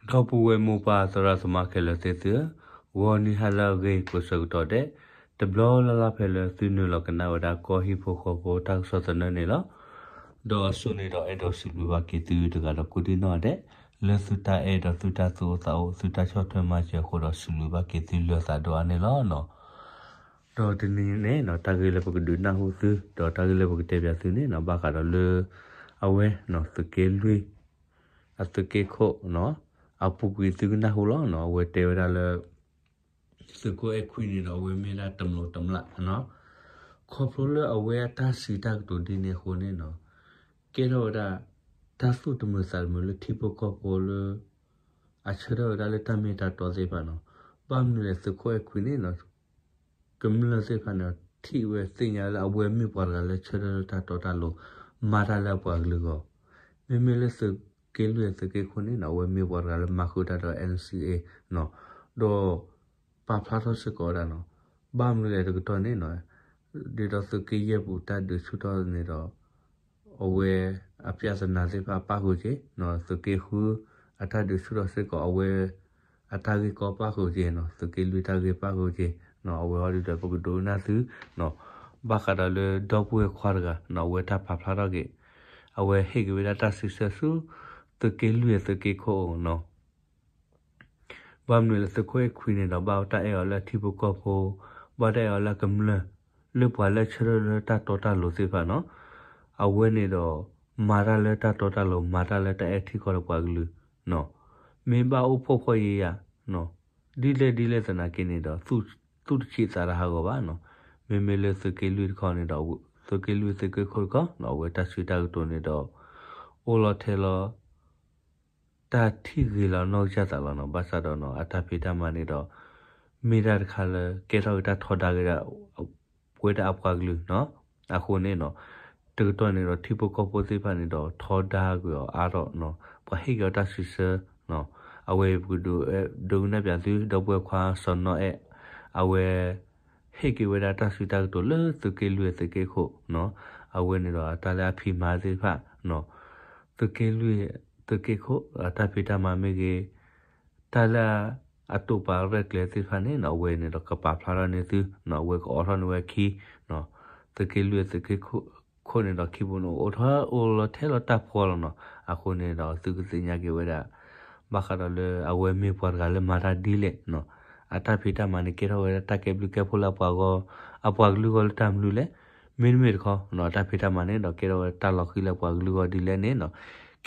ဒီပုၢ်ဝဲၢ်မိၢ်ပၢ်သရၣ်သမါခဲလၢာ်သ့ၣ်သုဧၢ, ဂီၤနံၤဟါလၢအဂ့ၤကိးဆၢကတီၢ်ဒဲး, တဘျီလၢ်လၢ်ဖဲလၢသုနုာ်လီၤကနၣ်ဝဲဒၣ်ကီၢ်ဟံၣ်ဖိဃီဖိတၢ်ကစီၣ်သနၢၣ်န့ၣ်လီၤ. ဒီးအစိန့ၣ်ဒီးအဲၣ်ဒိးစံးဘျုးဘၣ်က့ၤသုတဂၤဒီးကိးဒံၣ်နီၣ်ဒဲး, လၢသုတၢ်အဲၣ်ဒီးသုတၢ်သူၣ်အိၣ်သးအိၣ် သုတၢ်ဆီၣ်ထွဲမၤစၢၤအဃိဒီးစံးဘျုးဘၣ်က့ၤသုလၢသးဒိၣ်အါန့ၣ်လီၤ. ဒီးတနံၤန့ၣ် တၢ်ဂ့ၢ်လၢပကဒုးနၢ်ဟူသု ဒီးတၢ်ဂ့ၢ်လၢပကတဲပၠးသုန့ၣ် ဘၣ်ဃးဒီးလၢ အဝဲ သုးက့လွံၢ် အသုးက့ခိၣ် အပူၤကွံာ်သုကနၢ်ဟူလီၤ. အဝဲတဲဝဲဒၣ်လၢ သုးခိၣ်အဲၣ်ခွံန့ၣ်ဒီး အဝဲမ့ၢ်ဒၣ်တမျိးတမျာ် ခီဖျိလၢအဝဲအတၢ်စံးတၢ်ကတိၤဒ်န့ၣ်အဃိန့ၣ် ကဲထီၣ်ဝဲဒၣ် တၢ်သူၣ်တမုာ်သးတမုာ်လၢထံဖိကီၢ်ဖိလၢ အဆၢထၢၣ်ဝဲဒၣ်လၢတၢ်မ့ၢ်တၢ်တီသ့ၣ်တဖၣ်န့ၣ်. ဘၣ်မနုၤလဲၣ် သုးခိၣ်အဲၣ်ခွံန့ၣ် ကမျၢၢ်သ့ၣ်တဖၣ်န့ၣ် ထံၣ်ဝဲသ့ၣ်ညါလၢအဝဲမ့ၢ်ပှၤတဂၤလၢဆၢထၢၣ်လၢတၢ်တီတၢ်လိၤ မၤတၢ်လၢအပှၤကလုာ်အဂီၢ်, မ့မ့ၢ်လၢသုးက့လွံၢ်အသုးက့ခိၣ်န့ၣ် အဝဲမ့ၢ်ပှၤတဂၤလၢမၤဃုာ်တၢ်ဒီး NCA ဒီး ပာ်ဖျါထီၣ်စ့ၢ်ကီးဝဲဒၣ်န့ၣ်. ဘၣ်မနုၤလဲၣ်တကတီၢ်န့ၣ် ဒ်သိးသုးက့ယဲၢ်ပူၤတၢ်ဒုးဆူၣ်ထီၣ်န့ၣ်ဒီး အဝဲအပြဿနာသ့ၣ်တဖၣ်ပၣ်ဃုာ်က့ၤ, သုးက့ဃုအတၢ်ဒုးဆူၣ်ထီၣ်စ့ၢ်ကီး အဝဲအတၢ်ဂ့ၢ်ကီပၣ်ဃုာ်က့ၤ, သုးက့လွံၢ်တၢ်ဂ့ၢ်ပၣ်ဃုာ်က့ၤ, အဝဲဟီဒုဒီးပကဒိကနၣ်သု ဘၣ်ဃးဒီးလၢဒီပုၢ်ဝဲၢ်ခွါတဂၤ အဝဲတၢ်ပာ်ဖျါထီၣ်က့ၤ, အဝဲဟ့ၣ်က့ၤဝဲဒၣ်တၢ်စံးဆၢဆူ သုးက့လွံၢ်အသုးက့ခိၣ်န့ၣ်. ဘၣ်မနုၤလၢသုးခိၣ်အဲၣ်ခွံန့ၣ်ဒီး ဘၣ်တၢ်အဲၣ်အီၤလၢအထံဖိကီၢ်ဖိ, ဘၣ်တၢ်အဲၣ်အီၤလၢအကမျၢၢ်, လၢပှၤလၢဆၢထၢၣ်လၢတၢ်တီတၢ်လိၤသ့ၣ်တဖၣ်န့ၣ်. အဝဲန့ၣ်ဒီး မၤတၢ်လၢတၢ်တီတၢ်လိၤ မၤတၢ်လၢတၢ်အဲၣ်ထံကီၢ်ဒီးပှၤကလုာ်, မ့ၢ်ဘၣ်အိၣ်ဖှီၣ်ဖှီၣ်ယာ်ယာ် ဒ်လဲၣ်ဒ်လဲၣ်သနာ်က့န့ၣ်ဒီး သူၣ်တဆံးသးတဟးဂီၤဘၣ်န့ၣ်. မ့မ့ၢ်လၢသုးက့လွံၢ်တခီန့ၣ်ဒီး သုးက့လွံၢ်သုးက့ခိၣ်တခီန့ၣ် အဝဲတၢ်စံးတၢ်ကတိၤန့ၣ်ဒီး အိၣ်လီၤထဲလီၤ တၢ်ထံၣ်ဂ့ၤလီၤနီၢ်ကစၢ်သးလီၤန့ၣ်. ဘၣ်ဆၣ်ဒီး အတၢ်ဖံးတၢ်မၤန့ၣ်ဒီး မ့ၢ်တၢ်တခါလၢကဲထီၣ်က့ၤတၢ်ထီဒါက့ၤဒၣ် ပဝဲဒၣ်အပှၤကလုာ်န့ၣ်. အဃိန့ၣ် တကတီၢ်န့ၣ်ဒီး ထံဖိကီၢ်ဖိသ့ၣ်တဖၣ်န့ၣ်ဒီး ထီဒါကွံာ်အီၤအါထီၣ်, ပှၤဟ့ၣ်က့ၤအီၤတၢ်စံးဆၢ, အဝဲပကဒိးကနၣ်ပၠးသု ဒီပုၢ်ဝဲၢ်ခွါစီၤနီၢ်အဲၣ်, အဝဲ ဟ့ၣ်က့ၤဝဲဒၣ်တၢ်စံးတၢ်ကတိၤလၢသုးက့လွံၢ်အသုးက့ခိၣ်, အဝဲန့ၣ်ဒီးတၢ်လၢအဖံးမၤသ့ၣ်တဖၣ် သုးက့လွံၢ်သုးက့ခိၣ် အတၢ်ဖံးတၢ်မၤမ့ၢ်ဂ့ၤ, တၢ်လၢအတိာ်ပာ်ရဲၣ်ကျဲၤသ့ၣ်တဖၣ်န့ၣ် အဝဲန့ၣ်ဒီးကပာ်ဖျါထီၣ်န့ၢ်သု, အဝဲကအိးထီၣ်န့ၢ်ဝဲခံ, သုးက့လွံၢ်သုးက့ခိၣ်န့ၣ်ဒီး ခံဘိန့ၣ် အိၣ်ထီၣ်အိၣ်လီၤထဲလီၤတၢ်ဖှီလီၤန့ၣ်. အဃိန့ၣ်ဒီး သုကသ့ၣ်ညါက့ၤဝဲဒၣ် ဘၣ်ဃးဒီးလၢအဝဲမ့ၢ်ပှၤတဂၤလၢမၤတၢ်ဒ်လဲၣ်, အတၢ်ဖံးတၢ်မၤန့ၣ် ကဲထီၣ်ဝဲဒၣ်တၢ်ကဲဘျုးကဲဖှိၣ်လၢအပှၤဂီၢ်, အပှၤကလုာ်ဂီၢ်လၢတၢ်မနုၤလဲၣ်. မ့တမ့ၢ်တခီ အတၢ်ဖံးတၢ်မၤန့ၣ်ဒီး ကဲထီၣ်ဝဲတၢ်လီၤဃံၤလၢပှၤကလုာ်ဂီၢ်ဒ်လဲၣ်န့ၣ်.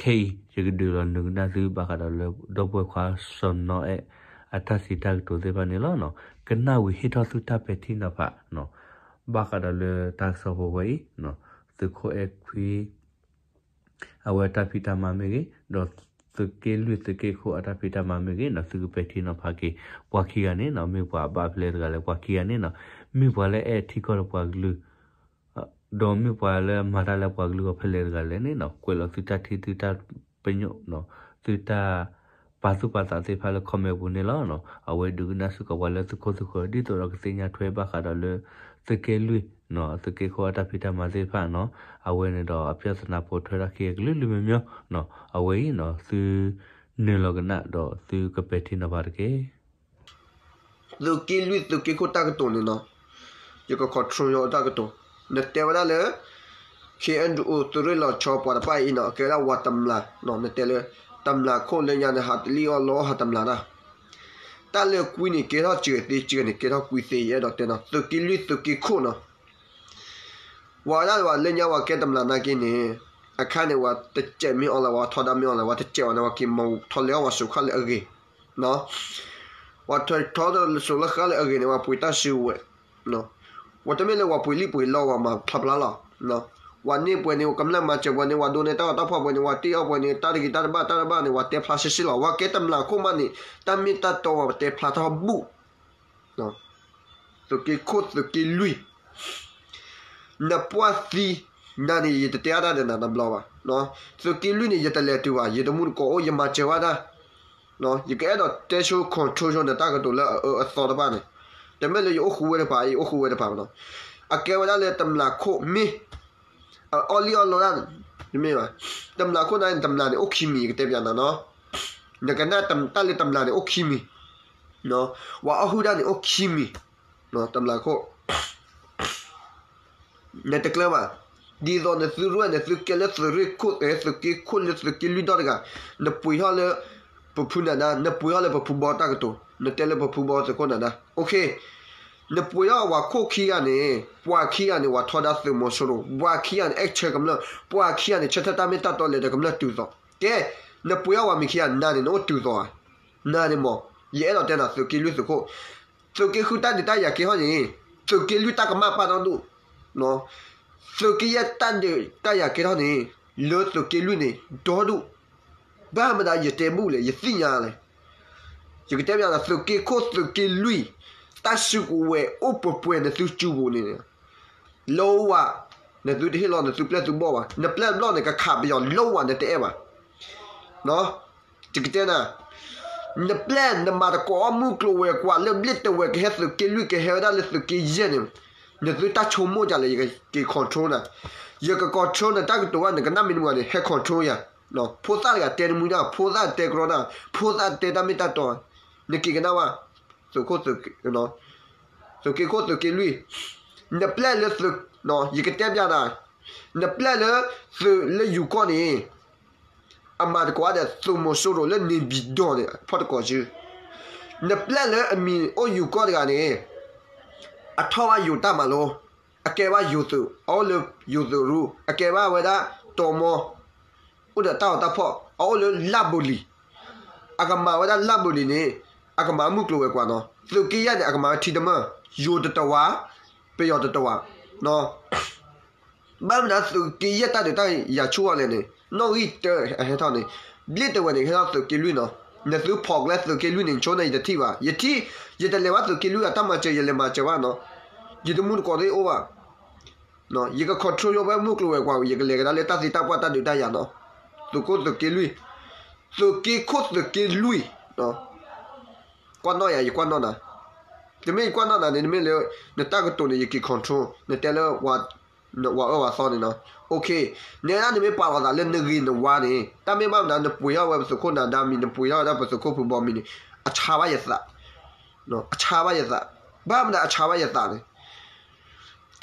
ခဲအံၤ ယကဒုးလီၤနုာ်ကနၣ်သု ဘၣ်ဃးဒီးလၢဒီပုၢ်ဝဲၢ်ခွါစီၤနီၢ်အဲၣ် အတၢ်စံးတၢ်ကတိၤသ့ၣ်တဖၣ်န့ၣ်လီၤ. ကနၣ်ဝံၤဟ့ၣ်ထီၣ်သုတၢ်ပဲာ်ထံနီၤဖး ဘၣ်ဃးဒီးလၢတၢ်ကစီၣ်ဖိဝဲအံၤ, သုးခိၣ်အဲၣ်ခွံ အဝဲအတၢ်ဖံးတၢ်မၤမ့ၢ်ဂ့ၤ, ဒီးသုးက့လွံၢ်သုးက့ခိၣ်အတၢ်ဖံးတၢ်မၤမ့ၢ်ဂ့ၤန့ၣ် သုကပဲာ်ထံနီၤဖးက့ၤ ပှၤခံဂၤန့ၣ် မ့ၢ်ပှၤဘၣ်ဖဲလဲၣ်တဂၤလဲၣ် ပှၤခံဂၤန့ၣ်, မ့ၢ်ပှၤလၢအဲၣ်ထံကီၢ်ဒီးပှၤကလုာ် ဒီးမ့ၢ်ပှၤလၢမၤတၢ်လၢပှၤကလုာ်ဂီၢ်ဖဲလဲၣ်တဂၤလဲၣ်န့ၣ်, ကွဲးလီၤသုတၢ်ထံၣ်သုတၢ်ပညိၣ်, သုတၢ်ပာ်သူၣ်ပာ်သးသ့ၣ်တဖၣ်လၢ comment ပူၤန့ၣ်လီၤ. အဝဲဒုးကနၣ်စ့ၢ်ကီးပှၤလၢသုခိၣ်သုဃၢၤ ဒ်သိးဒီးကသ့ၣ်ညါထွဲဘၣ်ဃးဒီးလၢ သုးက့လွံၢ် သုးက့ခိၣ်အတၢ်ဖံးတၢ်မၤသ့ၣ်တဖၣ်န့ၣ်, အဝဲန့ၣ်ဒီးအပြဿနာပိာ်ထွဲထီၣ်ခံကလုာ်လုာ်မံၤမံၤ, အဝဲအံၤ သုနုာ်လီၤကနၣ်ဒီးသုကပဲာ်ထံနီၤဖးတက့ၢ်. သုးက့လွံၢ်သုးက့ခိၣ်တၢ်ကတိၤန့ၣ်န့ၣ်, ယက control ယတၢ်ကတိၤ, နတဲဝဲဒၣ်လၢ KNDO သုးရ့ၣ်လီၤဆီပှၤတဖၣ်အံၤန့ၣ် ကဲဝဲဒၣ်ဝၤတမျာ်, နတဲလၢ တမျာ်ခိၣ်လၢညါန့ၣ် ဟးတလံၣ်အီၣ်လီအီၣ်ဟးတမျာ်တၢ်, တၢ်လၢကွံန့ၣ် ကဲထီၣ်စှၤသ့စှၤန့ၣ် ကဲထီၣ်ကွံသ့ ယအဲၣ်ဒိးတဲန့ၣ် သုးက့လွံၢ်သုးက့ခိၣ်န့ၣ် ဝၤဒၣ်ဝၤလၢညါဝၤကဲတမျာ်နာ်က့န့ၣ်, အခါန့ၣ် ဝၤတစဲးမ့ၢ်အီၤလၢၤ ဝၤထီဒါမ့ၢ်အီၤလၢၤ ဝၤတစဲးဝဲန့ၣ် ဝၤက့ၤမၤထီၣ်လဲၤအီၣ်ဝၤစူၤခါလၢအဂ့ၤ, ဝၤထီဒါစူၤလၢဃါလၢအဂ့ၤန့ၣ် ဝၤပှ့ၤတၢ်စုဝဲ, ဝၤတမ့ၢ်လၢဝၤပှ့ၤလံၣ်ပှ့ၤလီ ဝၤမၤဖျါဖျါလီၤ. ဝၤန့ၢ်ပှဲၤန့ၣ် ဝၤကမျၢၢ်မၤစၢၤပှဲၤန့ၣ် ဝၤဒိးန့ၢ်တၢ်အီၣ်တၢ်ဖှီၣ်ပှဲၤန့ၣ် ဝၤတ့အီၣ်ပှဲၤန့ၣ် တၢ်တဂ့ၤတၢ်တဘၣ်တၢ်တဘၣ်န့ၣ် ဝၤတဲဖျါစ့ၢ်စ့ၢ်လီၤ. ဝၤကဲတမျာ်ခိၣ်မးန့ၣ် တၢ်မ့ၢ်တၢ်တီဝၤပတဲဖျါထီၣ်ဘူၣ် သုးက့ခိၣ်သုးက့လွံၢ်, နပှၢ်သံနၤန့ၣ် ယတတဲအါတၢ်ဒီးနၤတဘျီဘၣ်. သုးက့လွံၢ်န့ၣ် ယတလဲၤတုၤဘၣ် ယတမူတကိးအိၣ် ယမၤစၢၤဘၣ်တၢ်, ယကအဲၣ်ဒိးတဲဆိ control ဆိနတၢ်ကတိၤလၢအအၢအသီတဖၣ်န့ၣ်, တမ့ၢ်လၢယအိၣ်ဃူဝဲတပၤအံၤ အိၣ်ဃူဝဲတပၤဘၣ်နီၤ, အကဲဝဲဒၣ်လၢတမျာ်ခိၣ်မ့ၢ် အအီၣ်လံၣ်အီၣ်လီတၢ်, တမ့ၢ်ဘၣ်, တမျာ်ခိၣ်န့ၣ် တမျာ်န့ၣ် အိၣ်ခံမံၤ ယကတဲပၠးနၤနီၤ နကနၣ်တၢ်လၢတမျးန့ၣ်အိၣ်ခံမံၤ, ပှၤအီၣ်ဟုၣ်တၢ်န့ၣ်အိၣ်ခံမံၤ, တမျးခိၣ် နတကျၢၤဘၣ်. ဒ်သိးနသုရဲၣ်န့ၣ် သုကဲလၢသုးရ့ၣ်ခိၣ် သုးက့ခိၣ်လၢသုးက့လွံၢ်ဒီတဂၤ, နပှ့ၤထီၣ်လၢပဖုနၢ်ဒါ, နပှ့ၤထီၣ်လၢပဖုဘီတၢ်ကတိၤ, နတဲလၢပဖုဘီသုးခိၣ်နၢ်ဒါ, နပှ့ၤထီၣ်ဝဲခိၣ်ခံဂၤန့ၣ် ပှၤခံဂၤန့ၣ် ဝဲထီဒါသုးမီၤစိရိၤ, ပှၤခံဂၤန့ၣ် အဲၣ်ဆၢကမျၢၢ်, ပှၤခံဂၤန့ၣ် ဆၢထၢၣ်တၢ်မ့ၢ်တၢ်တီလဲၤဒီးကမျၢၢ်တုၤသိး, ကဲ, နပှ့ၤထီၣ်ဝဲမ့ၢ်ခံဂၤ နၤန့ၣ်နအိၣ်တုၤသိးဧါ. နၤန့ၣ်မး, ယအဲၣ်ဒိးတဲနၤ သုးက့လွံၢ်သုးခိၣ်, သုးက့ဃုတၢ်ဒုးတၢ်ယၤကဲထီၣ်န့ၣ်, သုးက့လွံၢ်တၢ်ကမၣ်ပာ်တၢ်ဒိၣ်, သုးက့ယဲၢ်တၢ်ဒုးတၢ်ယၤကဲထီၣ်န့ၣ်, လၢသုးက့လွံၢ်န့ၣ် ဒီဒူၣ်, ဘၣ်မတၤယတဲဘူၣ်လဲၣ် ယသ့ၣ်ညါလဲၣ်. ယကတဲပျးနၤ သုးက့ခိၣ်သုးက့လွံၢ်, တၢ်စုကဝဲၤအိၣ်ပှဲၤပှဲၤနသုစုပူၤန့ၣ်, လၢဝဲ, နသုတဟ့ၣ်လီၤနသုပျဲၢ်သုဘီၣ်ဘၣ်, နပျဲၢ်ဘီၣ်န့ၣ် ကခးပယီၤလၢဝဲနတအဲၣ်ဘၣ်. ယကတဲနၤ, နပျဲၢ်နမၤသကိးအီၣ်မုၢ်ကျိၤဝဲၤကွာ်လၢဘျ့ၣ်တဝဲၤကဟဲသုးက့လွံၢ်ကဟဲဝဲဒၣ်လၢသုးက့ယဲၢ်န့ၣ်, နသုတၢ်ဆိကမိၣ်ဒ်လဲၣ် ယကက့ၤ control နၤ, ယက control နတၢ်ကတိၤဝဲ နကနၣ်မ့ၢ်တမုာ်န့ၣ် ဟဲ control ယၤ, ဖိသၣ်တဂၤတဲတမုာ်ဒၣ် ဖိသၣ်တဲကြီဒၣ် ဖိသၣ်တဲတၢ်မ့ၢ်တၢ်တီ, နက့ၤကနၣ်ဝဲ, သုးခိၣ် သုးက့ခိၣ်သုးက့လွံၢ်, နပျဲၢ်လၢသုး, ယကတဲပျးနၤ, နပျဲၢ်လၢသုးလၢယူၤကီၢ်န့ၣ်, အမၤသကိးဒီးသုးမီၤစိရိၤလၢ နေပြည်တော် န့ၣ် ဖီၣ်တကိးစု, နပျဲၢ်လၢအမံၤအိၣ်ယူၤကီၢ်တဂၤန့ၣ်, အထီၣ်ဘၣ်ယိၤတၢ်မၤလိ, အကဲဘၣ်ယိၤသုး အအိၣ်လၢယိၤသုးရူ, အကဲဘၣ်ဝဲဒၣ် တီမီ အိၣ်ဒီးတၢ်အီၣ်တၢ်ဖီၣ် အအိၣ်လၢလၢၢ်ဘိလံၤ, အကမၤဝဲဒၣ်လၢၢ်ဘိလံၤန့ၣ်, အကမၤမုၢ်ကျိၤဝဲၤကွာ်နီၤ, သုးက့ယဲၢ်န့ၣ် အကမၤဝဲထံတမၢၢ်, ယိၤတတဝး, ပယီၤတတဝး, ဘၣ်မနုၤသုးက့ယဲၢ်တၢ်ဒုးတၢ်ယၤဆူၣ်အီၤလဲၣ်န့ၣ်, နီၣ်ဂံၢ်တၢအဟဲထီၣ်န့ၣ်, ဘျ့ၣ်တဝဲၤန့ၣ် ကဟဲထီၣ်သုးက့လွံၢ်နီၤ, နသုဖီၣ်ကျဲသုးက့လွံၢ်န့ၣ် ဆိန့ၣ်ယတထံၣ်ဘၣ်, ယထံၣ်, ယတလဲၤဘၣ်သုးက့လွံၢ်အတၢ်မၤစၢၤ ယလဲၤမၤစၢၤဘၣ်နီၤ, ယတမူတကိးသ့ၣ်အိၣ်ဘၣ် ယက control ယဝဲမုၢ်ကျိၤဝဲၤကွာ်ဝံၤ ယကလဲၤကဒါလၢတၢ်သ့တၢ်ပှၢ်တၢ်ဒုးတၢ်ယၤနီၤ, သုးခိၣ်သုးက့လွံၢ်, သုးက့ခိၣ်သုးက့လွံၢ်, ကွၢ်နီၣ်ယၤ ယကွၢ်နီၣ်နၤ, တမ့ၢ်ယကွၢ်နီၣ်နၤန့ၣ် တမ့ၢ်လၢ နတၢ်ကတိၤန့ၣ် ယက့ၤ control နတဲလၢ ဝၤအၢဝၤသီန့ၣ်နီၤ, နအဲၣ်ဒၣ်နမ့ၢ်ပာ်လီၤသးလၢနဂ့ၤနဝါန့ၣ် တၢ်မ့ၢ်ဘၣ်မနုၤ နပှ့ၤထီၣ်ဝဲပသုးခိၣ်နၤဒါမံၤ နပှ့ၤထီၣ်ဝဲဒၣ်ပသုးခိၣ်ဖုဘီမံၤန့ၣ်, အဆါဘၣ်ယသး, အဆါဘၣ်ယသး, ဘၣ်မနုၤအဆါဘၣ်ယသးန့ၣ်